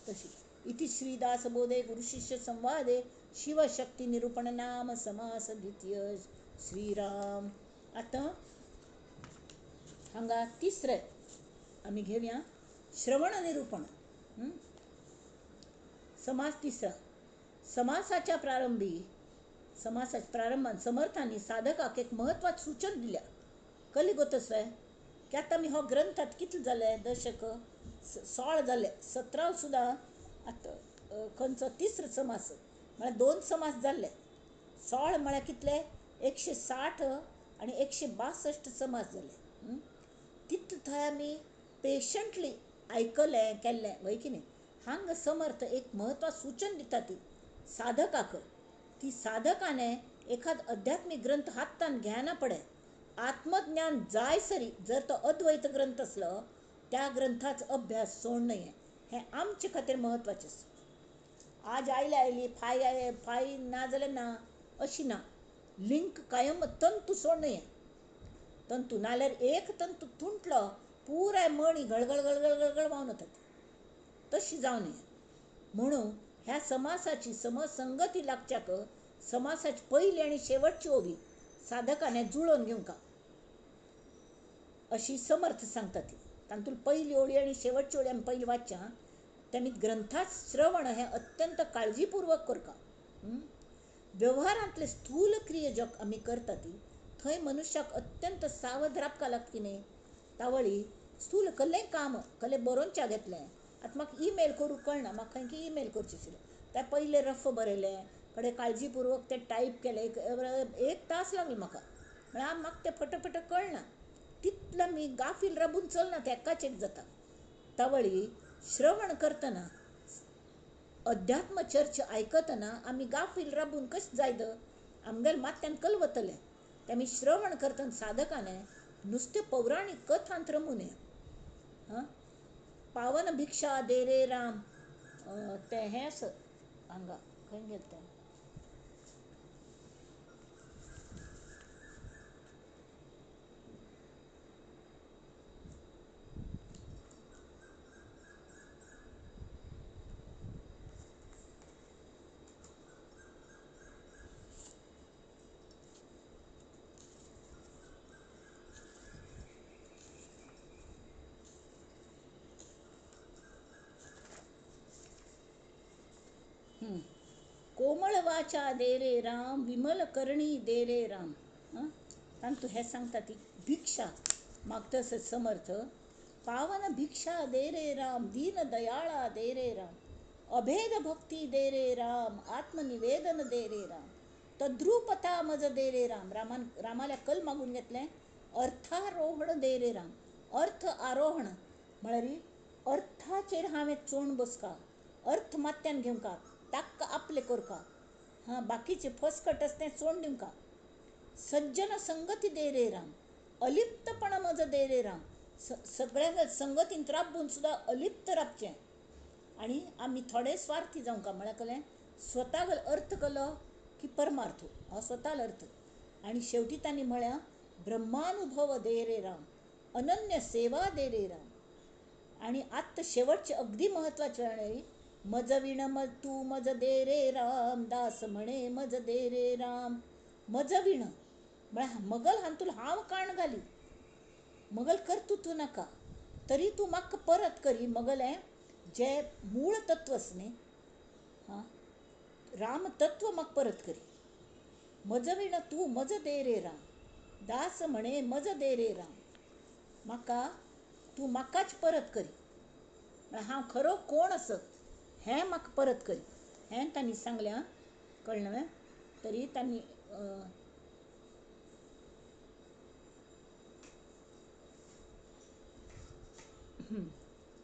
तशी. इति श्रीदास बोधे गुरुशिष्य संवादे शिवशक्ती निरूपण नाम समास द्वितीय. श्रीराम. आतां हांगा तिसरें आमी घेवया श्रवण निरूपण. समास तिसरा. समासाच्या प्रारंभी समासाच्या प्रारंभान समर्थांनी साधकाक एक म्हत्वाचें सूचन दिल्या. कली गोतसवे की आतां आमी हो ग्रंथात कितले जाले दशक 16 जाले, 17 सुद्दां आतां खंयचो तिसरो समास म्हळ्यार 2 समास जाल्ले. 16 म्हळ्यार कितले 160 आनी 162 समास जाले. तितले थंय आमी पेशंटली आयकलें केल्लें वय की न्ही. हांगा समर्थ एक म्हत्वाचें सूचन दिता ती साधकाक की साधकाने एखाद अध्यात्मीक ग्रंथ हातान घेना पडे आत्मज्ञान जाय सरी जर तो अद्वैत ग्रंथ आसलो त्या ग्रंथाचो अभ्यास सोड न्हय. हें आमचे खातीर म्हत्वाचें आसा. आज आयले आयली फाय फाय ना जाल्यार ना अशी ना, लिंक कायम तंतू सोड न्हय. तंतू नाल्यार एक तंतू तुंटलो पुराय मणी घळघळ घळघळ घळघळ व्हांवन वता, तशी जावं नये. म्हणून ह्या समासाची समसंगती लागच्याक समासाची पयली आनी शेवटची ओवी साधकाने जुळोवन घेवंका अशी समर्थ सांगता ती. तातूंत पयली ओळी आनी शेवटची ओळी आमी पयली वाचच्या. तेमी ग्रंथात श्रवण हें अत्यंत काळजीपूर्वक करका. व्यवहारांतले स्थूल क्रिये ज्यो आमी करता ती थंय मनुष्याक अत्यंत सावध रावपाक लागता की न्ही. तावळी स्थूल कसलेंय काम कसलें बरोवच्या घेतलें आतां म्हाका ईमेल करूंक कळना, म्हाका खंय की ईमेल करचें आशिल्लें, तें पयलें रफ बरयलें कडेन काळजीपूर्वक तें टायप केलें, एक तास लागलो म्हाका. म्हळ्यार म्हाका तें फटाफट कळना, तितलो आमी गाफील राबून चलना, तें एकाच एक जाता. तावळी श्रवण करतना अध्यात्म चर्च आयकतना आमी गाफील राबून कशें जायत आमगेले माथ्यान कलवतलें. तें आमी श्रवण करतना साधकाने नुस्तें पौराणीक कथांत रमू नये. हां, पावन भिक्षा दे रे राम तें हें आसा हांगा खंय गेलें तें कोमळ वाचा दे रे राम विमल करणी दे रे राम. तांतू हें सांगता ती भिक्षा मागता समर्थ पावन भिक्षा दे रे राम दीन दयाळा दे रे राम अभेद भक्ती दे रे राम आत्मनिवेदन दे रे राम तद्रुपता मज दे रे राम. रामान रामाल्या कल मागून घेतलें अर्थारोहण दे रे राम. अर्थ आरोहण म्हळ्यार अर्थाचेर हांवें चोण बसका, अर्थ मात्यान घेवंका, ताका आपले करका, हां बाकीचे फसकट आसा तें सोड दिवंका. सज्जन संगती दे रे राम अलिप्तपण मज दे रे राम. सगळ्यांक संगतीन राबून सुद्दां अलिप्त राबचें आनी आमी थोडे स्वार्थी जावंका. म्हळ्यार कसलें स्वता अर्थ केलो की परमार्थ हो स्वताल अर्थ. आनी शेवटी तांणी म्हळ्यार ब्रह्मानुभव दे रे राम अनन्य सेवा दे रे राम. आनी आत्तां शेवटचें अगदी म्हत्वाचें मज विण मज तू मज दे रे राम दास म्हणे मज दे रे राम. मज विण म्हळ्यार मगल हातूंत हांव काण घाली, मगल कर्तृत्व नाका तरी तूं म्हाका परत करी. मगलें जें मूळ तत्व आसा न्ही, हां राम तत्व म्हाका परत करी. मज विण तूं मज दे रे राम दास म्हणे मज दे रे राम. म्हाका तूं म्हाकाच परत करी, म्हळ्यार हांव खरो कोण आसत हें म्हाका परत करी. हें तांणी सांगलें. कळ्ळें तरी तांणी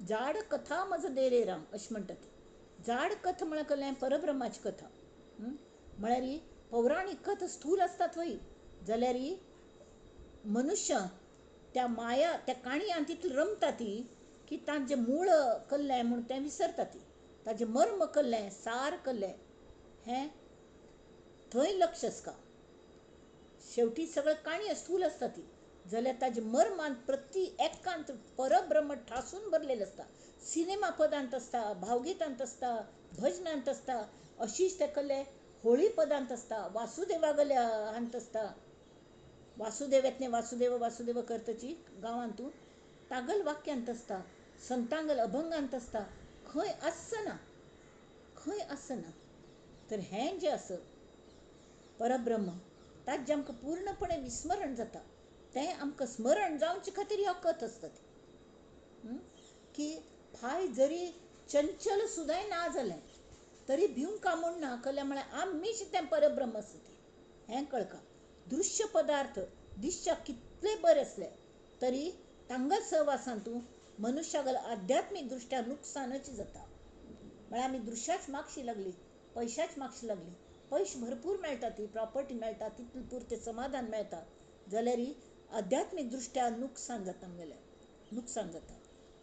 जाड कथा मज दे रे राम अशें म्हणटा ती. जाड कथा म्हळ्यार कसलें परब्रह्माची कथा. म्हळ्यार पौराणीक कथा स्थूल आसतात वय जाल्यार मनुष्य त्या माया त्या काणयांत तितली रमता ती की तांचें मूळ कल्लें म्हूण तें विसरता ती, ताजें मर्म कल्लें सार कल्लें हें थंय लक्ष आसता. शेवटी सगळें काणयो स्थूल आसता ती जाल्यार ताजे मर्मान प्रति एकांत परब्रह्म ठासून भरलेलें आसता. सिनेमा पदांत आसता, भावगितांत आसता, भजनांत आसता, अशीच तें कल्लें होळी पदांत आसता, वासुदेवागल्या हांत आसता. वासुदेवातलें वासुदेव वासुदेव करतची गांवांतू तागल वाक्यांत आसता, संतांगल अभंगांत आसता, खंय आसना, खंय आसना. तर हें जें आसा परब्रह्म ताजें आमकां पूर्णपणे विस्मरण जाता, तें आमकां स्मरण जावचे खातीर ह्यो कथ आसता ती की फाय जरी चंचल सुद्दांय ना जालें तरी भिवंका म्हूण ना कल्या म्हळ्यार आमीच तें परब्रह्म आसा ती हें कळका. दृश्य पदार्थ दिसच्याक कितले बरे आसले तरी तांगल सहवासान तूं मनुष्यागल आध्यात्मीक दृष्ट्या नुकसानच जाता. म्हळ्यार आमी दृश्याच मागशी लागली, पयशाच मागशी लागली, पयशे भरपूर मेळटा, ती प्रॉपर्टी मेळटा, तितलें पुरतें समाधान मेळटा, जाल्यार आध्यात्मीक दृष्ट्या नुकसान जाता आमगेलें, नुकसान जाता.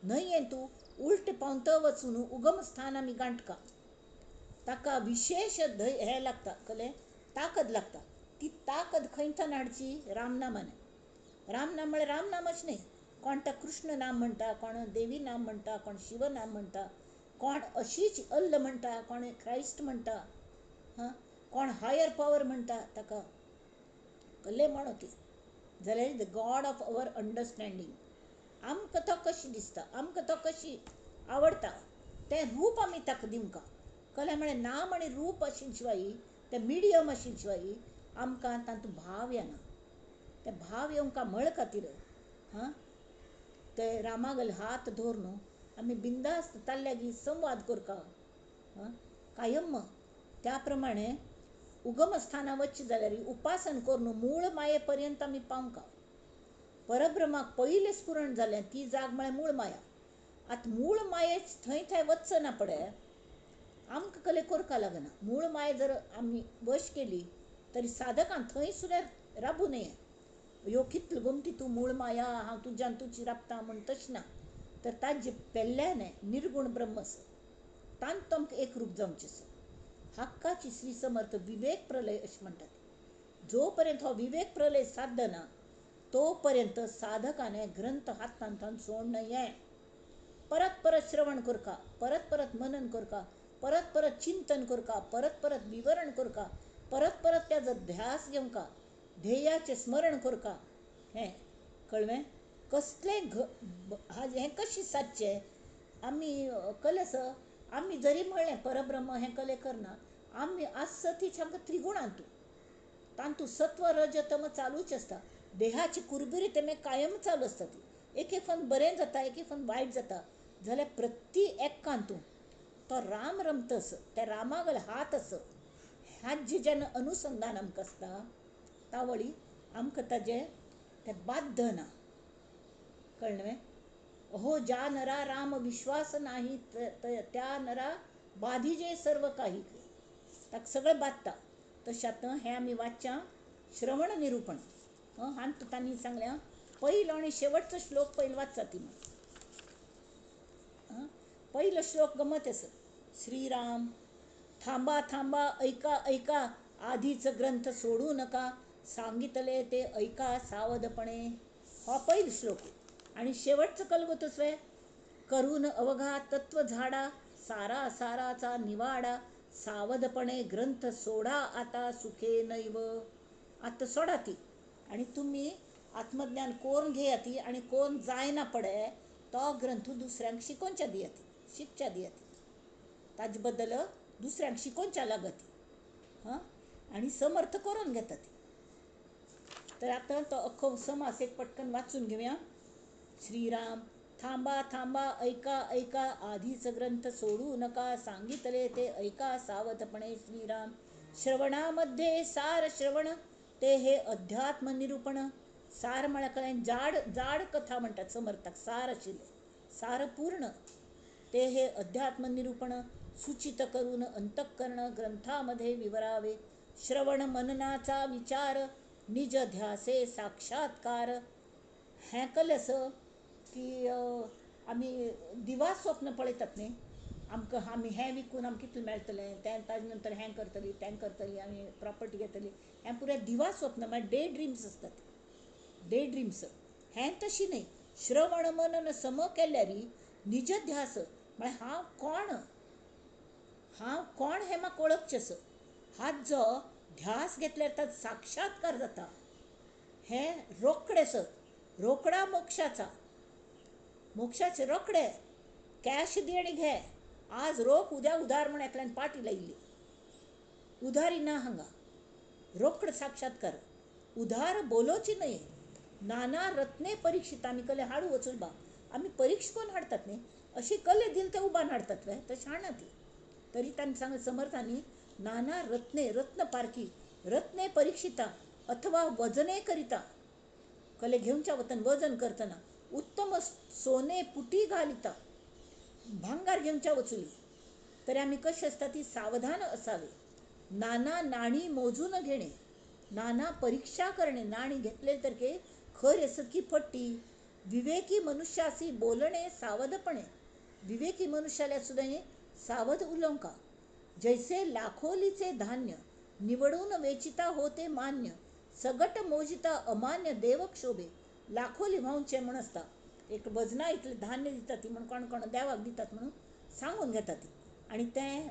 न्हंयेन तूं उल्ट पावंत वचून उगम स्थान आमी गांठका, ताका विशेश हें लागता, कळ्ळें, ताकद लागता. ती ताकद खंयच्यान हाडची? रामनामाने. रामनाम म्हळ्यार रामनामच न्हय, कोण ता कृष्ण नाम म्हणटा, कोण देवी नाम म्हणटा, कोण शिव नाम म्हणटा, कोण अशीच अल्ल म्हणटा, कोण क्रायस्ट म्हणटा, हां, कोण हायर पावर म्हणटा, ताका कल्ले म्हणो ती जाल्यार the God of our understanding. आमकां तो कशी दिसता, आमकां तो कशी आवडटा तें रूप आमी ताका दिवंका. कळ्ळें? म्हळ्यार नाम आनी रूप आशिल्ले शिवाय, तें मिडियम आशिल्ले शिवाय आमकां तातूंत भाव येना. ते भाव येवंका म्हळ खातीर हां ते रामागल हात धर न्हू आमी बिंदास्त ताल्ल्यागी संवाद करका हां कायम. त्या प्रमाणे उगमस्थाना वचचें जाल्यार उपासन करून मूळ माये पर्यंत आमी पावंका. परब्रह्माक पयलें स्फुरण जालें ती जाग म्हळ्यार मूळ माया. आतां मूळ मायेच थंय थंय वचना पडे आमकां कले करका लागना. मूळ माया जर आमी वश केली तरी साधकान थंय सुद्दां राबू नये. ह्यो कितलो गोमटी तूं मूळ माया हांव तुज्यान तुजी राबता म्हूण तशें ना, तर ताजे पेल्ल्याने निर्गुण ब्रह्म आसा तांत आमकां एक रूप जावचें आसा. हक्काची श्री समर्थ विवेक प्रलय अशें म्हणटात. जो पर्यंत हो विवेक प्रलय साध्य ना तो पर्यंत साधकाने ग्रंथ हातांत सोडण हें. परत परत श्रवण करका, परत परत मनन करका, परत परत चिंतन करका, परत परत विवरण करका, परत परत त्याचो ध्यास घेवंका, ध्येयाचें स्मरण करका. हें कळ्ळें? कसलें हें कशें सादचें? आमी कलेस आमी जरी म्हणलें परब्रह्म हें कले करना, आमी आसतीच आमकां त्रिगुणांतू तांतू सत्व रज तम चालूच आसता. देहाची कुरबुरी तेमे कायम चालू आसता. ती एक एक फन बरें जाता, एक एक फन वायट जाता, जाल्यार प्रति एकांतू तो राम रमत आस, त्या रामागल हात आस, हात जेन्ना अनुसंधान आमकां आसता तावळी आमकां ताजें तें बाध्य ना. कळ्ळें? अहो ज्या नरा राम विश्वास नाही त्या नरा बाधिजे सर्व काही, ताका सगळें बादता. तशें आतां हें आमी वाचच्या श्रवण निरुपण हांत तांणी सांगलें पयलो आनी शेवटचो श्लोक पयलो वाचा ती. पहिलो श्लोक गमत आसा. श्रीराम थांबा थांबा ऐका ऐका, आधीच ग्रंथ सोडू नका, सांगितले ते ऐका सावधपणे. हो पहिलो श्लोक. आणि शेवटचं कलगो तसवे करून अवघा तत्व झाडा, सारा साराचा निवाडा, सावधपणे ग्रंथ सोडा आता सुखे नैव. आता सोडा ती आणि तुम्ही आत्मज्ञान कोण घेयाती आणि कोण जायना पडे तो ग्रंथ दुसऱ्यांक शिकोवच्या दियाती, शिकच्या दियाती, ताजे बद्दल दुसऱ्यांक शिकोवच्या लागती हां आणि समर्थ करून घेता ती. तर आता तो अख्खो समास एक पटकन वाचून घेऊया. श्रीराम थांबा थांबा ऐका ऐका, आधीच ग्रंथ सोडू नका, सांगितले ते ऐका सावधपणे. श्रीराम श्रवणामध्ये सार श्रवण ते हे अध्यात्म निरूपण. सार म्हळ्यार कळ्ळें? जाड जाड कथा म्हणटात समर्थाक, सार आशिल्लें, सार पूर्ण. ते हे अध्यात्म निरूपण सूचित करून अंतःकरण ग्रंथामध्ये विवरावे. श्रवण मननाचा विचार निज ध्यासे साक्षात्कार. हें कलें आसा की आमी दिवा स्वप्न पळयतात न्ही, आमकां आमी हें विकून आमकां कितलें मेळटलें, तें ताजे नंतर हें करतली तें करतली, आमी प्रॉपर्टी घेतली, हें पुराय दिवा स्वप्न म्हळ्यार डे ड्रिम्स आसतात, डे ड्रिम्स. हें तशी न्ही. श्रवण मनन सम केल्यार निज ध्यास म्हळ्यार हांव कोण, हांव कोण हें म्हाका वळखचें आसा. हात जो ध्यास घेतल्यार ताजो साक्षात्कार जाता. हें रोखडें सर, रोकडा मोक्षाचा, मोक्षाचे रोखडे कॅश दी आनी घे, आज रोख उद्या उदार म्हूण एकल्यान पाटी लायिल्ली. उधारी ना हांगा, रोकड साक्षात्कार. उधार बोलोची न्हय. नाना रत्ने परीक्षित, आमी कले हाडू वचून बा, आमी परीक्षा करून हाडतात न्ही, अशी कले दिल ते उबान हाडतात वे, तशें हाडना ती. तरी तांणी सांगलें समर्थांनी, नाना रत्ने रत्न पारखी रत्ने परीक्षिता अथवा वजने करिता, कले घेवच्या वतन वजन करतना उत्तम सोने पुटी घालिता, भांगार घेवच्या वचुली. तरी आमी कशी आसता ती सावधान असावे. नाना नाणी मोजून घेणे, नाना परीक्षा करणे, नाणी घेतले तर के खर आसत की फट्टी. विवेकी मनुष्यासी बोलणे सावधपणे, विवेकी मनुष्याला सुद्दां सावध उलोवंका. जैसे लाखोलीचे धान्य निवडून वेचिता होते मान्य, सगट मोजिता अमान्य देवक्षोभे. लाखोली व्हांवचे म्हूण आसता, एक वजना इतलें धान्य दिता ती म्हूण कोण कोण देवाक दितात म्हणून सांगून घेता ती, आनी तें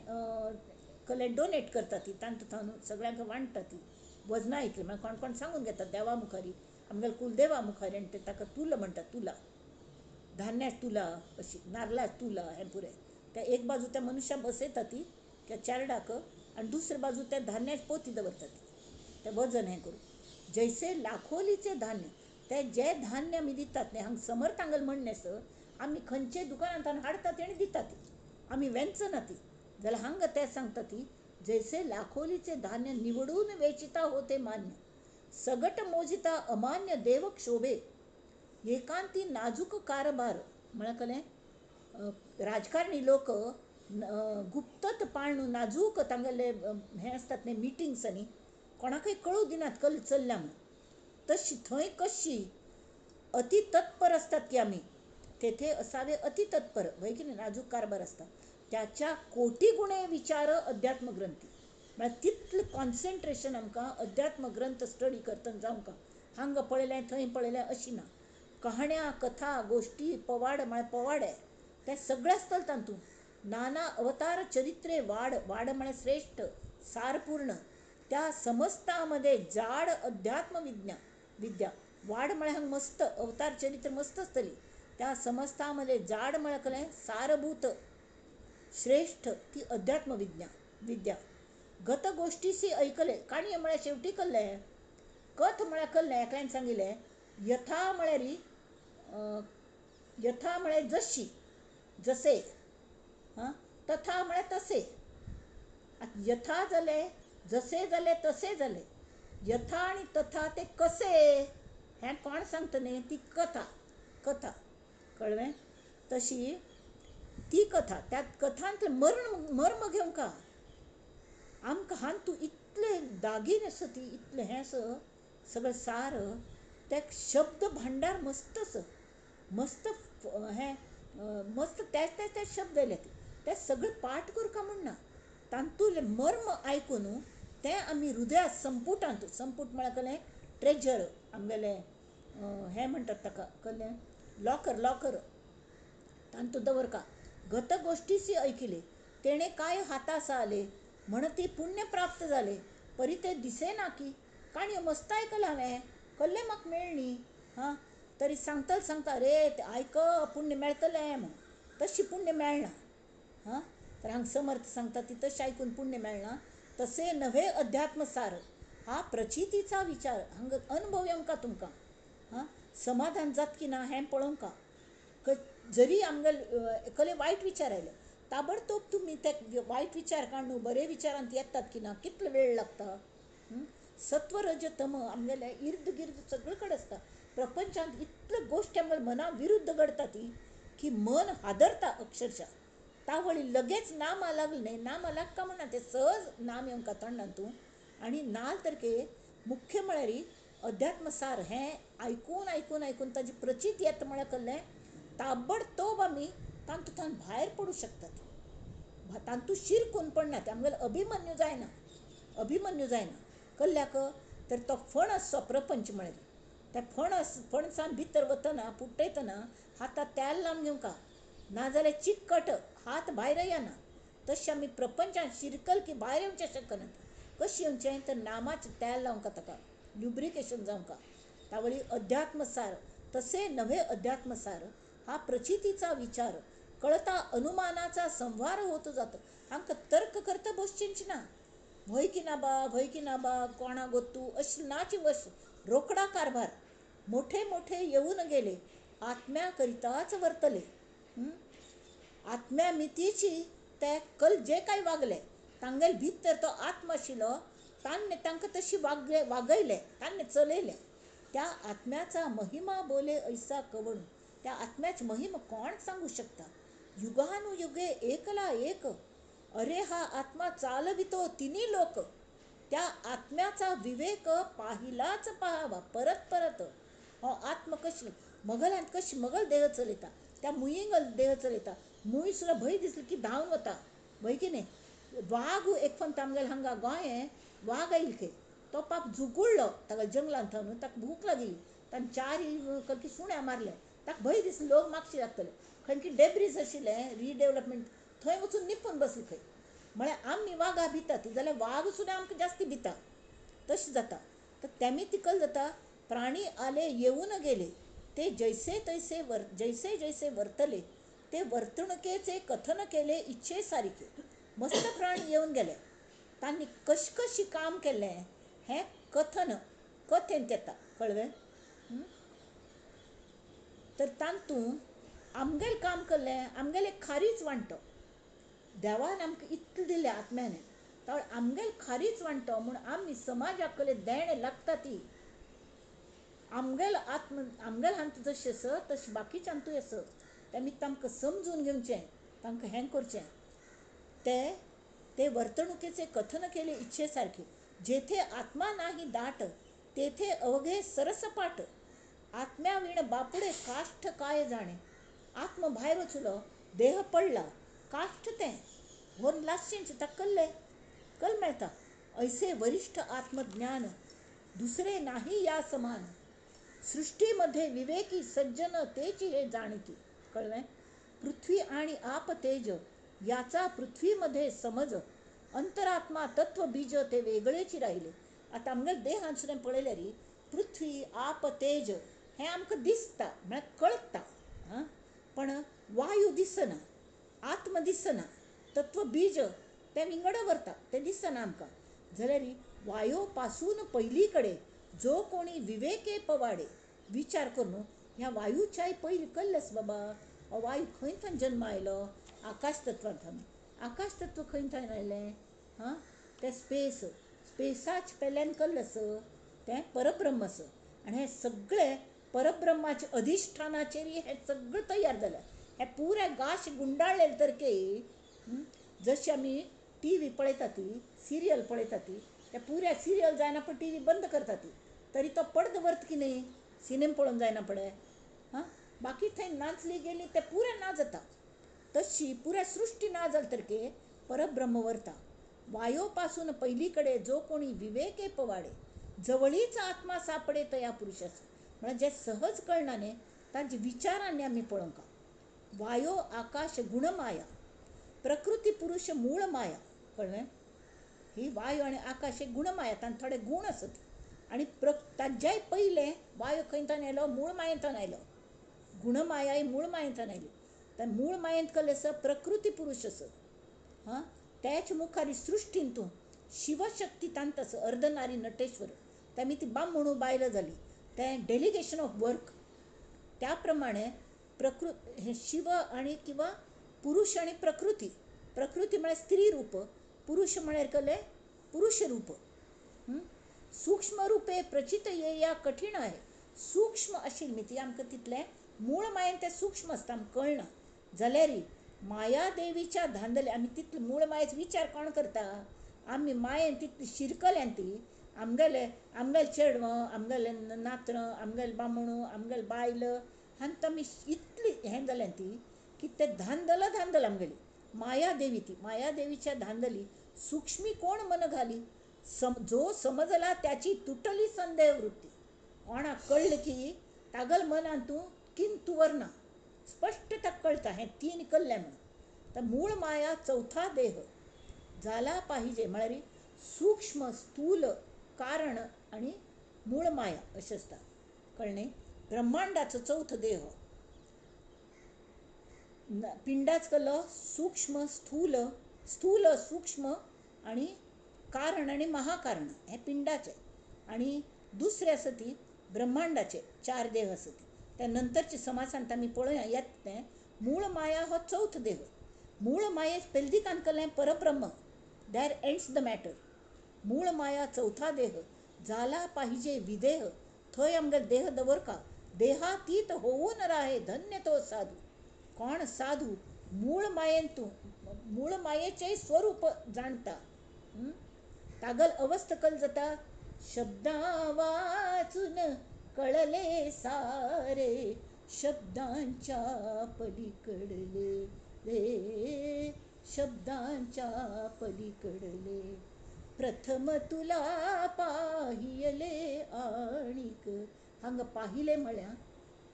कले डोनेट करता ती, तांतूं थावन सगळ्यांक वांट्टा ती वजना इतलें म्हळ्यार कोण कोण सांगून घेतात देवा मुखारी, आमगेल्या कुलदेवा मुखारी. आनी ते ताका तुला म्हणटात, तुला धान्याच तुला, अशी नारलाच तुला, हें पुरें. त्या एक बाजू त्या मनुष्या बसयता ती त्या चेरडाक, आनी दुसरे बाजू त्या धान्याच पोती दवरता ती, तें वजन हें करून. जैसे लाखोलीचे धान्य, ते जे धान्य आमी दितात न्ही, हांगा समर्थ हांगेलें म्हणणें आसा, आमी खंयचे दुकानांतल्यान हाडटात आनी दितात ती, आमी वेंचना ती. जाल्यार हांगा ते सांगता ती, जैसे लाखोलीचे धान्य निवडून वेचिता होते मान्य, सगट मोजिता अमान्य देवक्षोभे. एकांती नाजूक कारभार म्हळ्यार कलें राजकारणी लोक गुप्तत पाळणू नाजूक तांगेले हें आसतात न्ही मिटिंग्स, आनी कोणाकय कळूं दिनात कल चल्ल्या म्हूण. तशी थंय कशी अति तत्पर आसतात की आमी तेथे असावे अति तत्पर, वय की न्ही, नाजूक कारभार आसता. त्याच्या कोटी गुणे विचार अध्यात्म ग्रंथी, म्हळ्यार तितलें कॉन्सन्ट्रेशन आमकां अध्यात्म ग्रंथ स्टडी करतना जावंका, हांगा पळयलें थंय पळयलें अशी ना. कहाण्या कथा गोश्टी पवाड म्हळ्यार पवाडे ते सगळें आसतलें तातूंत. नाना अवतार चरित्रे वाड, वाड म्हळ्यार श्रेश्ठ सारपूर्ण, त्या समस्तामध्ये जाड अध्यात्म विज्ञा विद्या. वाड म्हळ्यार हांगा मस्त अवतार चरित्र मस्त आसतली, त्या समस्तामध्ये जाड म्हळ्यार कलें सारभूत श्रेश्ठ ती अध्यात्म विज्ञा विद्या. गत गोश्टीसी ऐकले, काणये म्हळ्यार शेवटी कल्लें, कथ म्हळ्यार कल्लें एकल्यान सांगिल्लें. यथा म्हळ्यार यथा म्हळ्यार जशी जसे, हां, तथा म्हळ्यार तसे. आतां यथा जालें जसे जालें तसे जालें, यथा आनी तथा ते कसे हें कोण सांगता न्ही, ती कथा कथा कळ्ळें. तशी ती कथा, त्या कथांतलें मर्ण मर्म घेवंका आमकां हातूंत इतलें दागीन आसा ती, इतलें हें आसा सगळें सार, ते शब्द भांडार मस्त आसा, मस्त हें मस्त त्याच त्याच त्याच शब्द आयले ते सगळे पाठ करका म्हूण ना, तातूंतलें मर्म आयकून तें आमी हृदया संपुटांत, संपूट म्हळ्यार कळ्ळें ट्रेजर आमगेलें हें म्हणटात ताका कळ्ळें लॉकर लॉकर तातूंत दवरका. गत गोश्टीसी ऐकिले तेणें काय हातासा आले म्हण ती पुण्य प्राप्त जाले, परी ते दिसे ना की. काणयो मस्त आयकलां हांवें, कल्लें म्हाका मेळ्ळी हां, तरी सांगतले सांगता रे ते आयक पुण्य मेळटलें म्हूण, तशी पुण्य मेळना. हां, तर हांगा समर्थ सांगता ती तशें आयकून पुण्य मेळना. तसे नव्हे अध्यात्मसार हा प्रचितीचा विचार, हांगा अनुभव येवंका तुमकां, हां, समाधान जात की ना हें पळोवंका. जरी आमगेले कले वायट विचार आयले ताबडतोब तुमी ते वायट विचार काडून बरे विचारांत येतात की ना, कितलो वेळ लागता. सत्व रज तम आमगेले इर्द गिर्द सगळे कडेन आसता. प्रपंचांत इतल्यो गोश्टी आमगेल्या मना विरुद्ध घडटा ती की मन हादरता अक्षरशः. तावळी लगेच नामा लागलें न्ही, नामा लागता म्हणना ते सहज नाम येवंका तोंडांत तूं. आनी नाल तरके मुख्य म्हळ्यार अध्यात्मसार हें आयकून आयकून आयकून ताजी प्रचित येता म्हळ्यार कळ्ळें ताबडतोब आमी तातूंतल्यान भायर पडूं शकतात, तातूंत शिरकून पडना, आमगेलो अभिमन्यू जायना, अभिमन्यू जायना कल्ल्याक. तर तो फणस प्रपंच म्हळ्यार त्या फणस फणसान भितर वतना पुट्टयतना हाताक तेल लावन घेवंका, नाजाल्यार चिकट हात भायर येना. तशें आमी प्रपंचान शिरकल की भायर येवचें शकना. कशें येवचें तर नामाचें तेल लावंका ताका, लुब्रिकेशन जावंका. तावळी अध्यात्मसार तसे नव्हे अध्यात्मसार हा प्रचितीचा विचार, कळता अनुमानाचा संव्हार होत जातो. हांकां तर्क करता बसचेंच ना, भंय की ना बा, भंय की ना बा, कोणा गोतू अशी नाची वस रोकडा कारभार. मोठे मोठे येऊन गेले आत्म्याकरिताच वर्तले. आत्म्या मितीची ते कल जे काय वागले तांगेल भितर तो आत्म आशिल्लो तांणे तांकां तशी वागले वागयले, तांणे चलयले. त्या आत्म्याचा महिमा बोले ऐसा कवण, त्या आत्म्याची महिमा कोण सांगू शकता. युगानुयुगे एकला एक, अरे हा आत्मा चालवितो तिन्ही लोक. त्या आत्म्याचा विवेक पाहिलाच पाहावा परत परत. हो आत्म कशी मगलांत कशी मगल देह चलयता, त्या मुयींग देह चलयता. मूय सुद्दां भंय दिसली की धांवन वता, भंय की न्ही. वाग एक फावट आमगेले हांगा गोंय वाग आयिल्लो खंय, तो पाप जुगुळ्ळो ताका जंगलांत थंय, ताका भूक लागिल्ली, ताणें चार खंय सुण्या मारले, ताका भंय दिसलो लोक मागशी लागतले. खंय की डेब्रीज आशिल्लें रिडेवलपमेंट, थंय वचून निपून बसले खंय. म्हळ्यार आमी वागा भिता ती जाल्यार वाग सुद्दां आमकां जास्ती भिता, तशें जाता. तर तेमी तिकल जाता. प्राणी आले येवन गेले ते जैसे तैसे वर जैसे जैसे वर्तले ते वर्तणुकेचे कथन केले इच्छे सारखे. मस्त प्राणी येवन गेले तांणी कश कशी काम केलें हें कथन कथेंत येता, कळ्ळें. तर तातूंत आमगेलें काम केल्लें आमगेलें खारीच वांटो देवान आमकां इतलें दिलें आत्म्याने, तर आमगेलें खारीच वांटो म्हूण आमी समाजाक कडेन देणें लागता ती. आमगेलो आत्म आमगेलो हांतू जशें आसा तशें बाकीच्यांतूय आसा. तेमी तांकां समजून घेवचें, तांकां हें करचें. ते ते वर्तणुकेचे कथन केले इच्छे सारखे. जेथे आत्मा नाही दाट तेथे अवघे सरसपाट. आत्म्या विण बापुडे काष्ठ काय जाणे. आत्म भायर वचलो, देह पडला, काष्ठ तें व्हरून लाशेंचें ताका कल्लें कल मेळटा. ऐसे वरिष्ठ आत्मज्ञान दुसरे नाही या समान. सृष्टीमध्ये विवेकी सज्जन तेची हे जाणती, कळलें. पृथ्वी आणि आप तेज याचा पृथ्वीमध्ये समज. अंतरात्मा तत्व बीज ते वेगळेची राहिले. आतां आमगेले देहांत सुद्दां पळयल्यार पृथ्वी आप तेज हें आमकां दिसता, म्हळ्यार कळटा. आं, पण वायू दिसना, आत्म दिसना, तत्व बीज तें विंगड व्हरता, तें दिसना आमकां. जाल्यार वायो पासून पयली कडेन जो कोणी विवेके पवाडे विचार करून ह्या वायूच्याय पयलीं कल्लेस बाबा, हो वायू खंय थंय जन्म आयलो, आकाश तत्वांत. आकाश तत्व खंय थंय आयलें, हां, तें स्पेस, स्पेसाच पेल्यान कल्लें आसा तें परब्रह्म आसा. आनी हें सगळें परब्रह्माच्या अधिश्ठानाचेर हें सगळें तयार जालें. हें पुराय गाश गुंडाळ्ळें तरके जशें आमी टी व्ही पळयता ती सिरियल पळयता ती, ते पुराय सिरियल जायना पण टी व्ही बंद करता ती, तरी तो पडदो व्हरता की न्ही, सिनेमा पळोवन जायना पडे. हां, बाकी थंय नाचली गेली ते पुराय ना जाता. तशी पुराय सृश्टी ना जाली तरके परब्रह्म व्हरता. वायो पासून पयली कडेन जो कोणी विवेके पवाडे जवळीच आत्मा सापडे तया पुरुषाचो. म्हळ्यार जे सहज कळना न्ही तांच्या विचारांनी आमी पळोवंक. वायो आकाश गुणमाया प्रकृती पुरुष मूळ माया, कळ्ळें. ही वायू आनी आकाश हे गुणमाया, तांचे थोडे गूण आसत. आनी ताज्याय पयलें वायू खंयच्यान आयलो, मूळ मायेंतल्यान आयलो. गुणमाया ही मूळ मायेंतल्यान आयली. तर मूळ मायेंत कसलें आसा, प्रकृती पुरुष आसा. हां, त्याच मुखार सृश्टीन तूं शिवशक्ती तांत आसा, अर्धनारी नटेश्वर. तेमी ती बामणू बायलां जाली, तें डेलिगेशन ऑफ वर्क. त्या प्रमाणे हे शिव आनी किंवा पुरुष आनी प्रकृती. प्रकृती म्हळ्यार स्त्री रूप, पुरुष म्हळ्यार कसलें पुरुष रूप. सूक्ष्म रूपे प्रचित येया कठीण आहे. सूक्ष्म आशिल्ली ती आमकां तितलें मूळ मायेन तें सूक्ष्म आसता, आमकां कळना. जाल्यार मायादेवीच्या धांदले आमी तितले मूळ मायेचो विचार कोण करता, आमी मायेन तितली शिरकल्यान ती आमगेले आमगेले चेडवां, आमगेले नातरां, आमगेले बामणू, आमगेले बायल हांकां आमी इतली हें जाल्यान ती की ते धांदल धांदल आमगेली मायादेवी. ती मायादेवीच्या धांदली सूक्ष्मी कोण मन घाली, जो समजला त्याची तुटली संदेह वृत्ती. कोणाक कळ्ळें की तागल मनान तूं किंतु वरना, स्पश्ट ताका कळटा हें तीन कल्लें म्हणून. तर मूळ माया चौथा देह जाला पाहिजे, म्हळ्यार सूक्ष्म स्थूल कारण आनी मूळ माया अशें आसता, कळ्ळें. ब्रह्मांडाचो चौथो देह पिंडाच कल्लो सूक्ष्म स्थूल, स्थूल सूक्ष्म आनी कारण आनी महाकारण हें पिंडाचें आनी दुसरें आसा ती ब्रह्मांडाचे चार देह आसा ती. त्या नंतरचे समासांत आमी पळोवया येता तें. मूळ माया हो चवथ देह. मूळ माये पेल्दिकान केलें परब्रह्म. There ends the matter. मूळ माया चवथा देह जाला पाहिजे विदेह. थंय आमगेलो देह दवरका. देहातीत होऊन राहे धन्य तो साधू. कोण साधू मूळ मायेन तूं मूळ मायेचें स्वरूप जाणता. तागल अवस्थ कल जाता. शब्दां वाचून कळले सारे शब्दांच्या पलीकडले रे शब्दांच्या पलीकडले. प्रथम तुला पाहिले आणीक. हांगा पाहिले म्हळ्यार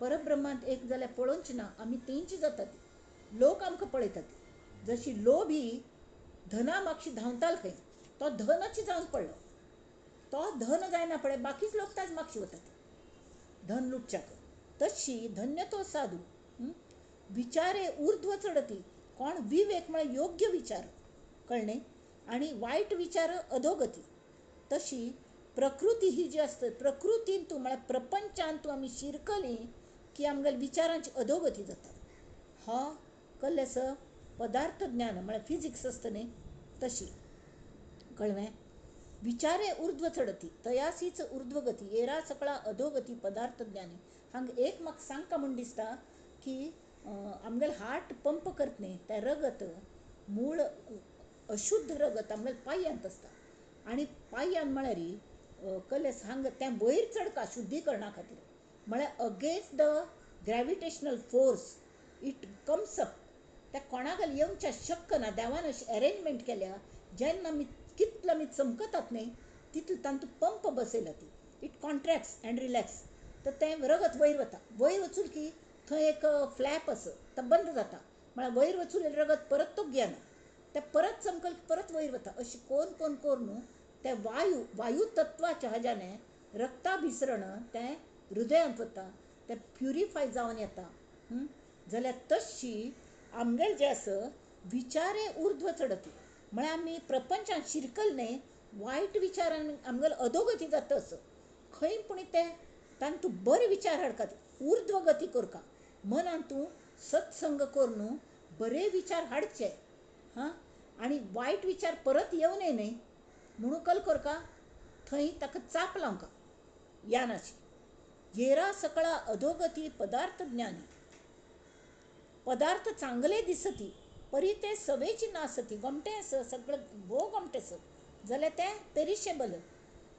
परब्रह्मांत एक जाल्यार पळोवच ना, आमी तेंची जातात. लोक आमकां पळयतात. जशी लोभी धना मागशी धांवताल खंय, तो धनच जावन पडलो. तो धन जायना पळय, बाकीच लोक ताज मागशी वतात धन लुटच्याक. तशी धन्य तो साधू. विचारे ऊर्ध्व चढती. कोण विवेक म्हळ्यार योग्य विचार कळ्ळें आनी वायट विचार अधोगती. तशी प्रकृती ही जी आसता प्रकृतीन तूं म्हळ्यार प्रपंचान तूं आमी शिरकली की आमगेल्या विचारांची अधोगती जाता. हो कल्लें आसा पदार्थ ज्ञान म्हळ्यार फिजिक्स आसता न्ही तशी. कळ्ळें? विचारे ऊर्ध्व चढती तयासीच ऊर्ध्वगती येरा सकळा अधोगती पदार्थ ज्ञानी. हांगा एक म्हाका सांगका म्हूण दिसता की आमगेलें हार्ट पंप करता न्ही तें रगत मूळ अशुद्ध रगत आमगेल्या पांयांत आसता. आनी पांयान म्हळ्यार कलेस हांगा तें वयर चडका शुद्धीकरणा खातीर. म्हळ्यार against the gravitational force it comes up. त्या कोणाक येवच्या शक्य ना. देवान अशी अरेंजमेंट केल्या जेन्ना आमी कितलो आमी चमकतात न्ही तितलो तांतूं पंप बसयला ती. It contracts and relax. तर तें रगत वयर वता. वयर वचून की थंय एक फ्लॅप आसा तो बंद जाता. म्हळ्यार वयर वचून रगत परत तो घेना. तें परत चमकल परत वयर वता. अशें कोन कोन करून तें वायू वायू तत्वाच्या हाज्याने रक्ता भिसरण तें हृदयांत वता. तें प्युरिफाय जावन येता. जाल्यार तशी आमगेलें जें आसा विचारे ऊर्ध्व चडती. म्हळ्यार आमी प्रपंचान शिरकल न्ही वायट विचारान आमगेलो अधोगती जाता. असो खंय पूण ते तांतूं बरे विचार हाडकात ऊर्ध्वगती करका. मनान तूं सत्संग करून बरे विचार हाडचे. हां, आनी वायट विचार परत येवं न्हय म्हणून कल करका थंय ताका चाप लावंका यानाची. येरा सकळा अधोगती पदार्थ ज्ञानी. पदार्थ चांगले दिसती परी ते सवेची नासती. गोमटें आसा सगळें भोव गोमटें आसा जाल्यार तें पेरिशेबल.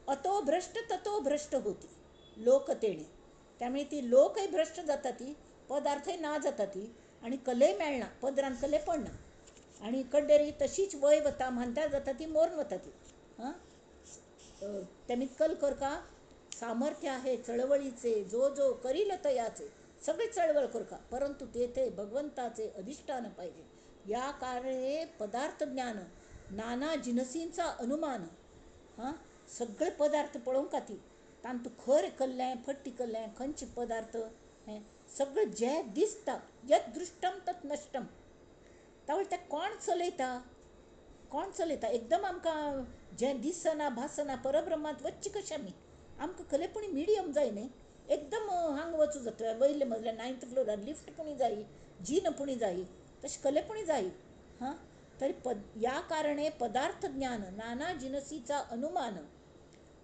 अतो भ्रश्ट ततो भ्रश्ट होती लोक तेणे. त्यामुळे ती लोकय भ्रश्ट जाता ती पदार्थय ना जाता ती आनी कलय मेळना. पदरान कलय पडना आनी कड्डेरी तशीच वय वता म्हानतार जाता ती मोरून वता ती. हां, तेमी कल करका सामर्थ्य आहे चळवळीचे जो जो करील तयाचे. सगळे चळवळ करका परंतु तेथे भगवंताचे अधिष्ठान पाहिजे. या कारणे पदार्थ ज्ञान नाना जिनसींचा अनुमान. हां, सगळे पदार्थ पळोवंक ती तांतूं खर कल्लें फट्टी कल्लें खंयचे पदार्थ हें सगळें जें दिसता यत दृश्टम तत् नश्टम. तावळ तें कोण चलयता कोण चलयता एकदम आमकां जें दिसना भासना परब्रह्मांत वच्चें कशें आमी. आमकां कले पूण मिडियम जाय न्ही. एकदम हांगा वचूं जाता वयले मजल्या 9th फ्लोरार लिफ्ट पुणी जायी जीन पुणी जायी तशें कले पुणी जायी. हां, तरी या कारणे पदार्थ ज्ञान नाना जिनसीचा अनुमान.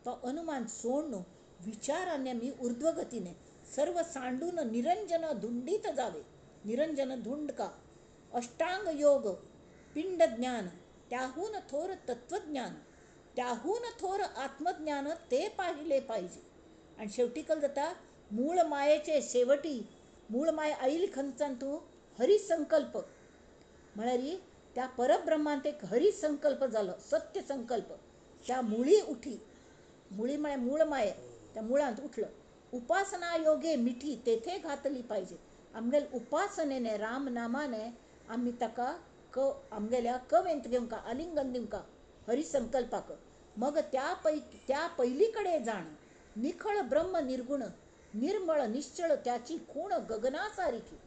तो अनुमान सोडून विचाराने आमी ऊर्ध्वगतीने सर्व सांडून निरंजन धुंडीत जावे. निरंजन धुंडका अष्टांग योग पिंड ज्ञान त्याहून थोर तत्वज्ञान त्याहून थोर आत्मज्ञान ते पाहिले पाहिजे. आणि शेवटी कल जाता मूळ मायेचे शेवटी मूळ माय आईल खंचान तूं हरिसंकल्प. म्हळ्यार त्या परब्रह्मांत एक हरिसंकल्प जालो सत्य संकल्प. त्या मुळी उठी मुळी म्हळ्यार मूळ माये त्या मुळांत उठलो. उपासना योगे मिठी तेथे घातली पाहिजे. आमगेले उपासनेने राम नामाने आमी ताका आमगेल्या कवेंत घेवंका आलिंगन दिवंका हरिसंकल्पाक. मग त्या पहिलीकडे जाण निखळ ब्रह्म निर्गुण निर्मळ निश्चळ त्याची खूण गगनासारखी.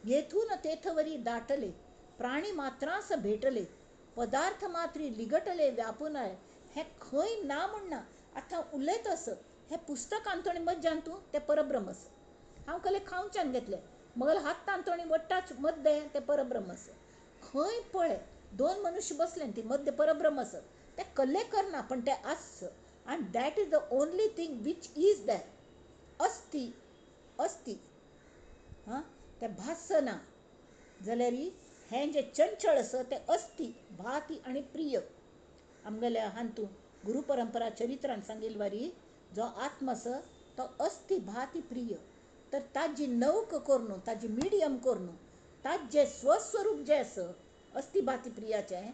येथून तेथवरी दाटले प्राणी मात्रास भेटले पदार्थ मात्री लिगटले व्यापून हें खंय ना म्हूण ना. आतां उलयत आस हें पुस्तक आंतोणी मज्जान तूं तें परब्रह्म आसा. हांव कहलें खावच्यान घेतलें मगल हात आंतोणी वट्टाच मद्दे तें परब्रह्म आसा. खंय पळय दोन मनुष्य बसले ती मद्य परब्रह्म आसा. तें कल्ले करना पण तें आस. आनी that is the only thing which is there. अस्ति अस्ति हां तें भासना जाल्यार हें जें चंचळ आसा तें अस्ति भाती आनी प्रिय. आमगेल्या हातूंत गुरू परंपरा चरित्रान सांगिल्ले वरी जो आत्म आसा तो अस्ति भाती प्रिय. तर ताजी नौक करून ताजी मिडियम करून ताजें स्वस्वरूप जें आसा अस्ति भाती प्रियाचें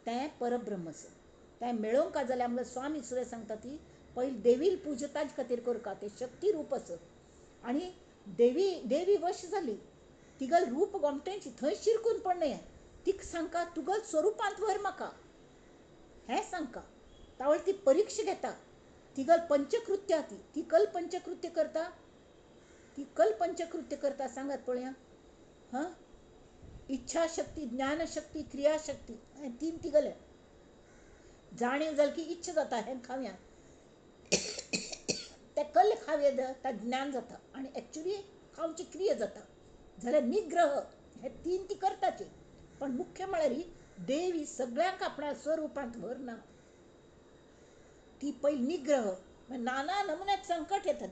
तें परब्रह्म आसा. तें मेळोवंक जाल्यार आमकां स्वामी सुद्दां सांगता ती पयलीं देवील पुजा ताजे खातीर करका. तें शक्ती रूप आसा आनी देवी देवी वश जाली तिगल रूप गोमटेंची थंय शिरकून पडलें. तिका सांगका तुगल स्वरुपांत व्हर म्हाका हें सांगका. तावळ ती परिक्षा घेता. तिगल पंचकृत्या ती ती कल पंचकृत्य करता. ती कल पंचकृत्य करता सांगात पळया. हां, इच्छाशक्ती ज्ञानशक्ती क्रियाशक्ती हें तीन तिगले. जाणीव जाली की इच्छा जाता हें खावया तें कल खावया तां ज्ञान जाता आनी एक्चुली खावची क्रिया जाता. जाल्यार निग्रह हे तीन ती करताची. पण मुख्य म्हळ्यार देवी सगळ्यांक आपणा स्वरुपांत व्हरना. ती पयली निग्रह नाना नमुन्यात संकट येतात.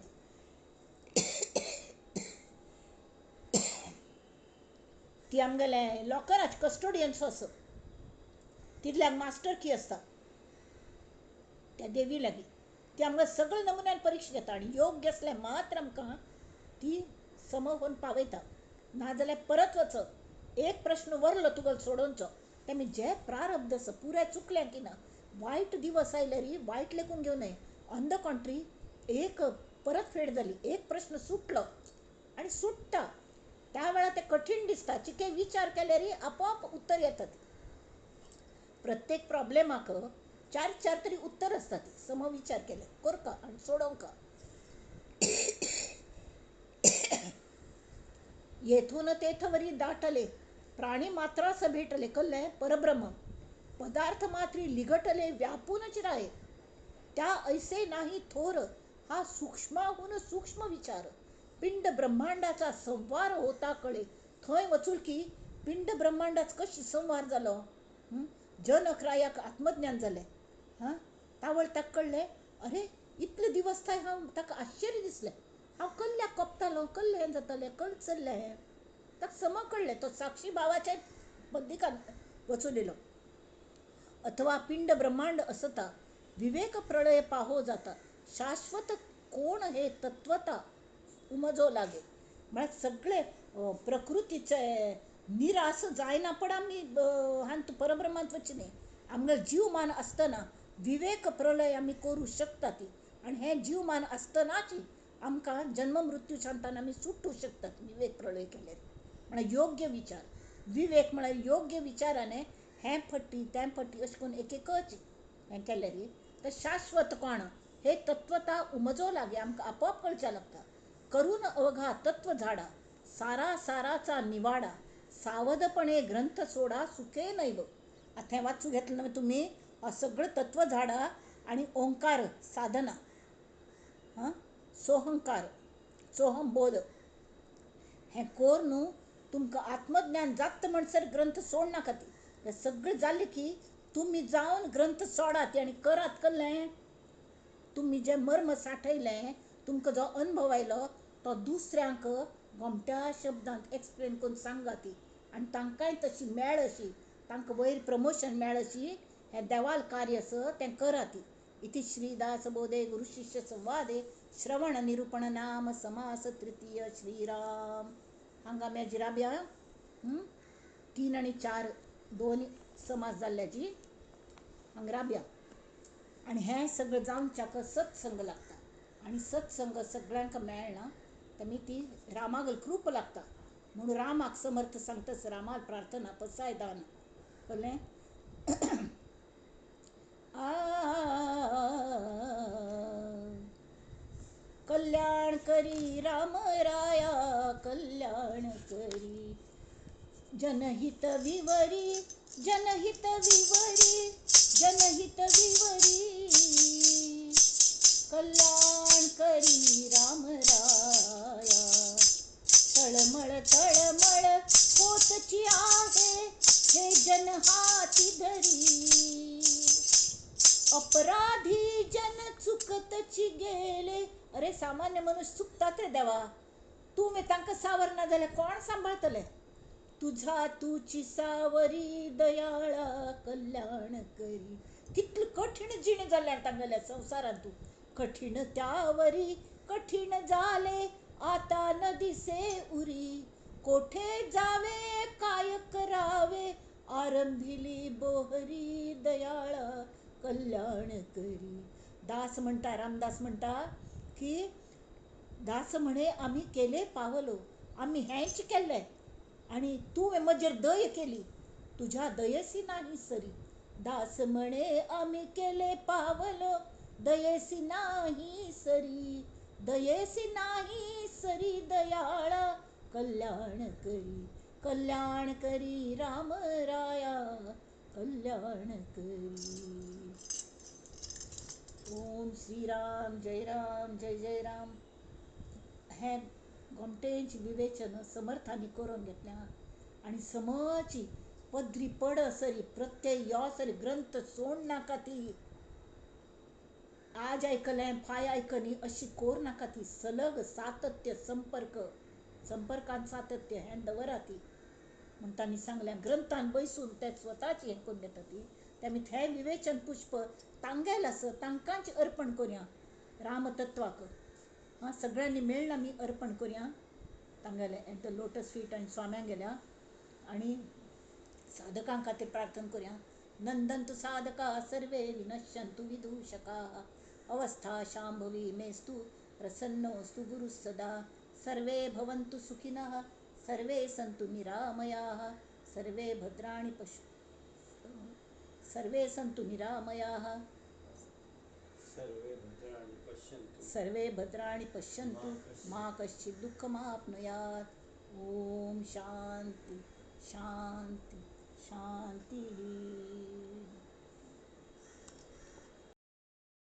ती आमगेले लॉकराच कस्टोडियन्स आसा तितल्याक मास्टर की आसता त्या देवी लागीं. ती आमकां सगळे नमुन्यान परिक्षा घेता आनी योग्य आसल्यार मात्र आमकां ती समोवन पावयता. नाजाल्यार परत वच एक प्रश्न वरलो तुगेलो सोडोवचो. तेमी जे प्रारब्ध आसा पुराय चुकल्या की ना. वायट दिवस आयल्यार वायट लेखून घेवं नये. ऑन the कॉन्ट्री एक परत फेड जाली एक प्रश्न सुटलो आनी सुट्टा त्या वेळार तें कठीण दिसता. चिके विचार केल्यार आपोआप उत्तर येता. प्रत्येक प्रॉब्लेमाक चार चार तरी उत्तर आसता. सम विचार केले करका आनी सोडोवंका. येथून तेथवरी दाटले प्राणी मात्रास भेटले कल्ले परब्रह्म पदार्थ मात्री लिगटले व्यापूनच राहे त्या ऐसे नाही थोर हा सूक्ष्माहून सूक्ष्म विचार. पिंड ब्रह्मांडाचा संवार होता कळे. थंय वचूल की पिंड ब्रह्मांडाच कशी संवार जालो. जनक्रायाक आत्मज्ञान जालें. हां, तावळ ताका कळ्ळें अरे इतले दिवस थंय हांव ताका आश्चर्य दिसलें. हांव कल्ल्याक कोपतालो कल्लें हें जातालें कल चल्लें हें ताका सम कळ्ळें. तो साक्षी भावाच्या बद्दिकान वचून येयलो. अथवा पिंड ब्रह्मांड असता विवेक प्रळय पाहो जाता शाश्वत कोण हे तत्वता उमजो लागे. म्हळ्यार सगळे प्रकृतीचे निरास जायना पण आमी हांत परब्रह्मांत वचचे न्ही. आमगेलो जीवमान आसतना विवेक प्रलय आमी करूं शकता ती. आनी हें जीवमान आसतनाच आमकां जन्म मृत्यू शांतान आमी सुटूं शकतात विवेक प्रलय केल्यार. म्हळ्यार योग्य विचार विवेक म्हळ्यार योग्य विचाराने हें फटी तें फटी अशें करून एक एकच हें केल्यार तर शाश्वत कोण हे तत्वता उमजो लागे आमकां आपोआप कळच्या लागता. करून अवघा तत्व झाडा सारा साराचा निवाडा सावधपणे ग्रंथ सोडा सुखे नैव. आतां हें वाचूं घेतलें न्हय तुमी सगळें तत्व झाडा आनी ओंकार साधना हां सोहंकार सोहम बोध हें कोर न्हू तुमकां आत्मज्ञान जाता म्हणसर ग्रंथ सोडनाका. ती हें सगळें जालें की तुमी जावन ग्रंथ सोडात आनी करात कल्लें तुमी जें मर्म सांठयलें तुमकां जो अनुभव आयलो तो दुसऱ्यांक गोमट्या शब्दांत एक्सप्लेन करून सांगात आनी तांकांय तशी मेळ अशी तांकां वयर प्रमोशन मेळ अशी हें देवाल कार्य आसा तें करात. इति श्रीदास बोधे गुरु शिष्य संवादे श्रवण निरूपण नाम समास तृतीय. श्रीराम. हांगा आमी जिराब्या 3 आणि 4 दोन समास जाल्ल्याची हांगा राबया. आनी हें सगळें जावच्याक सत्संग लागता आनी सत्संग सगळ्यांक मेळना तर ती रामागल कृप लागता. म्हणून रामाक समर्थ सांगताच रामाक प्रार्थना पसाय दान कळ्ळें. कल्याण करी राम राया कल्याण करी जनहित विवरी जनहित विवरी जनहित विवरी कल्याण करी राम राया. तळमळ तळमळ होतची आहे हे जन हाती धरी, अपराधी जन चुकतची गेले. अरे सामान्य मनुष्य चुकतात रे देवा, तूं तांकां सावरना जाल्यार कोण सांबाळतले? तुझा तुची सावरी दयाळा कल्याण करी. कितलें कठीण जिणें जालें तांगेल्या संवसारांत. तूं कठीण त्यावरी कठीण जाले आता न दिसे उरी, कोठे जावे काय करावे आरंभिली बोहरी दयाळा कल्याण करी. दास म्हणटा, रामदास म्हणटा की दास म्हणे आमी केले पावलो, आमी हेंच केल्लें आनी तूं म्हजेर दय केली, तुज्या दयेसी नाही सरी. दास म्हणे आमी केले पावलो, दयेसी नाही सरी, दयेसी नाही सरी दयाळा कल्याण करी, कल्याण करी राम राया कल्याण करी. ओम श्री राम जय राम जय जय राम. हें गोमटेंच विवेचन समर्थांनी करून घेतलें आनी समची पदरी पडसरी प्रत्यय यो सरी ग्रंथ सोड नाका ती, आज आयकलें फाय आयकनी अशी कोर नाका ती, सलग सातत्य संपर्क, संपर्कान सातत्य हें दवरा ती. म्हूण तांणी सांगलें ग्रंथान बैसून ते स्वताच हें करून घेता ती. ते आमी हें विवेचन पुष्प तांगेल आसा तांकांच अर्पण करुया, रामतत्वाक हां सगळ्यांनी मेळ्ळां आमी अर्पण करुया तांगेलें एट the lotus feet आनी स्वाम्यां गेल्या आनी साधकां खातीर प्रार्थना करुया. नंदन्तु साधका सर्वे विनश्यन्तु विदूषकाः, अवस्था शांभवी मेस्तु प्रसन्नोऽस्तु गुरुः सदा. सर्वे भवन्तु सुखिनः सर्वे सन्तु निरामयाः, सर्वे भद्राणि पश्य सर्वे सन्तु निरामयाः, सर्वे भद्राणि पश्यन्तु मा कश्चित् दुःखमाप्नुयात्. ओम शांती शांती शांती.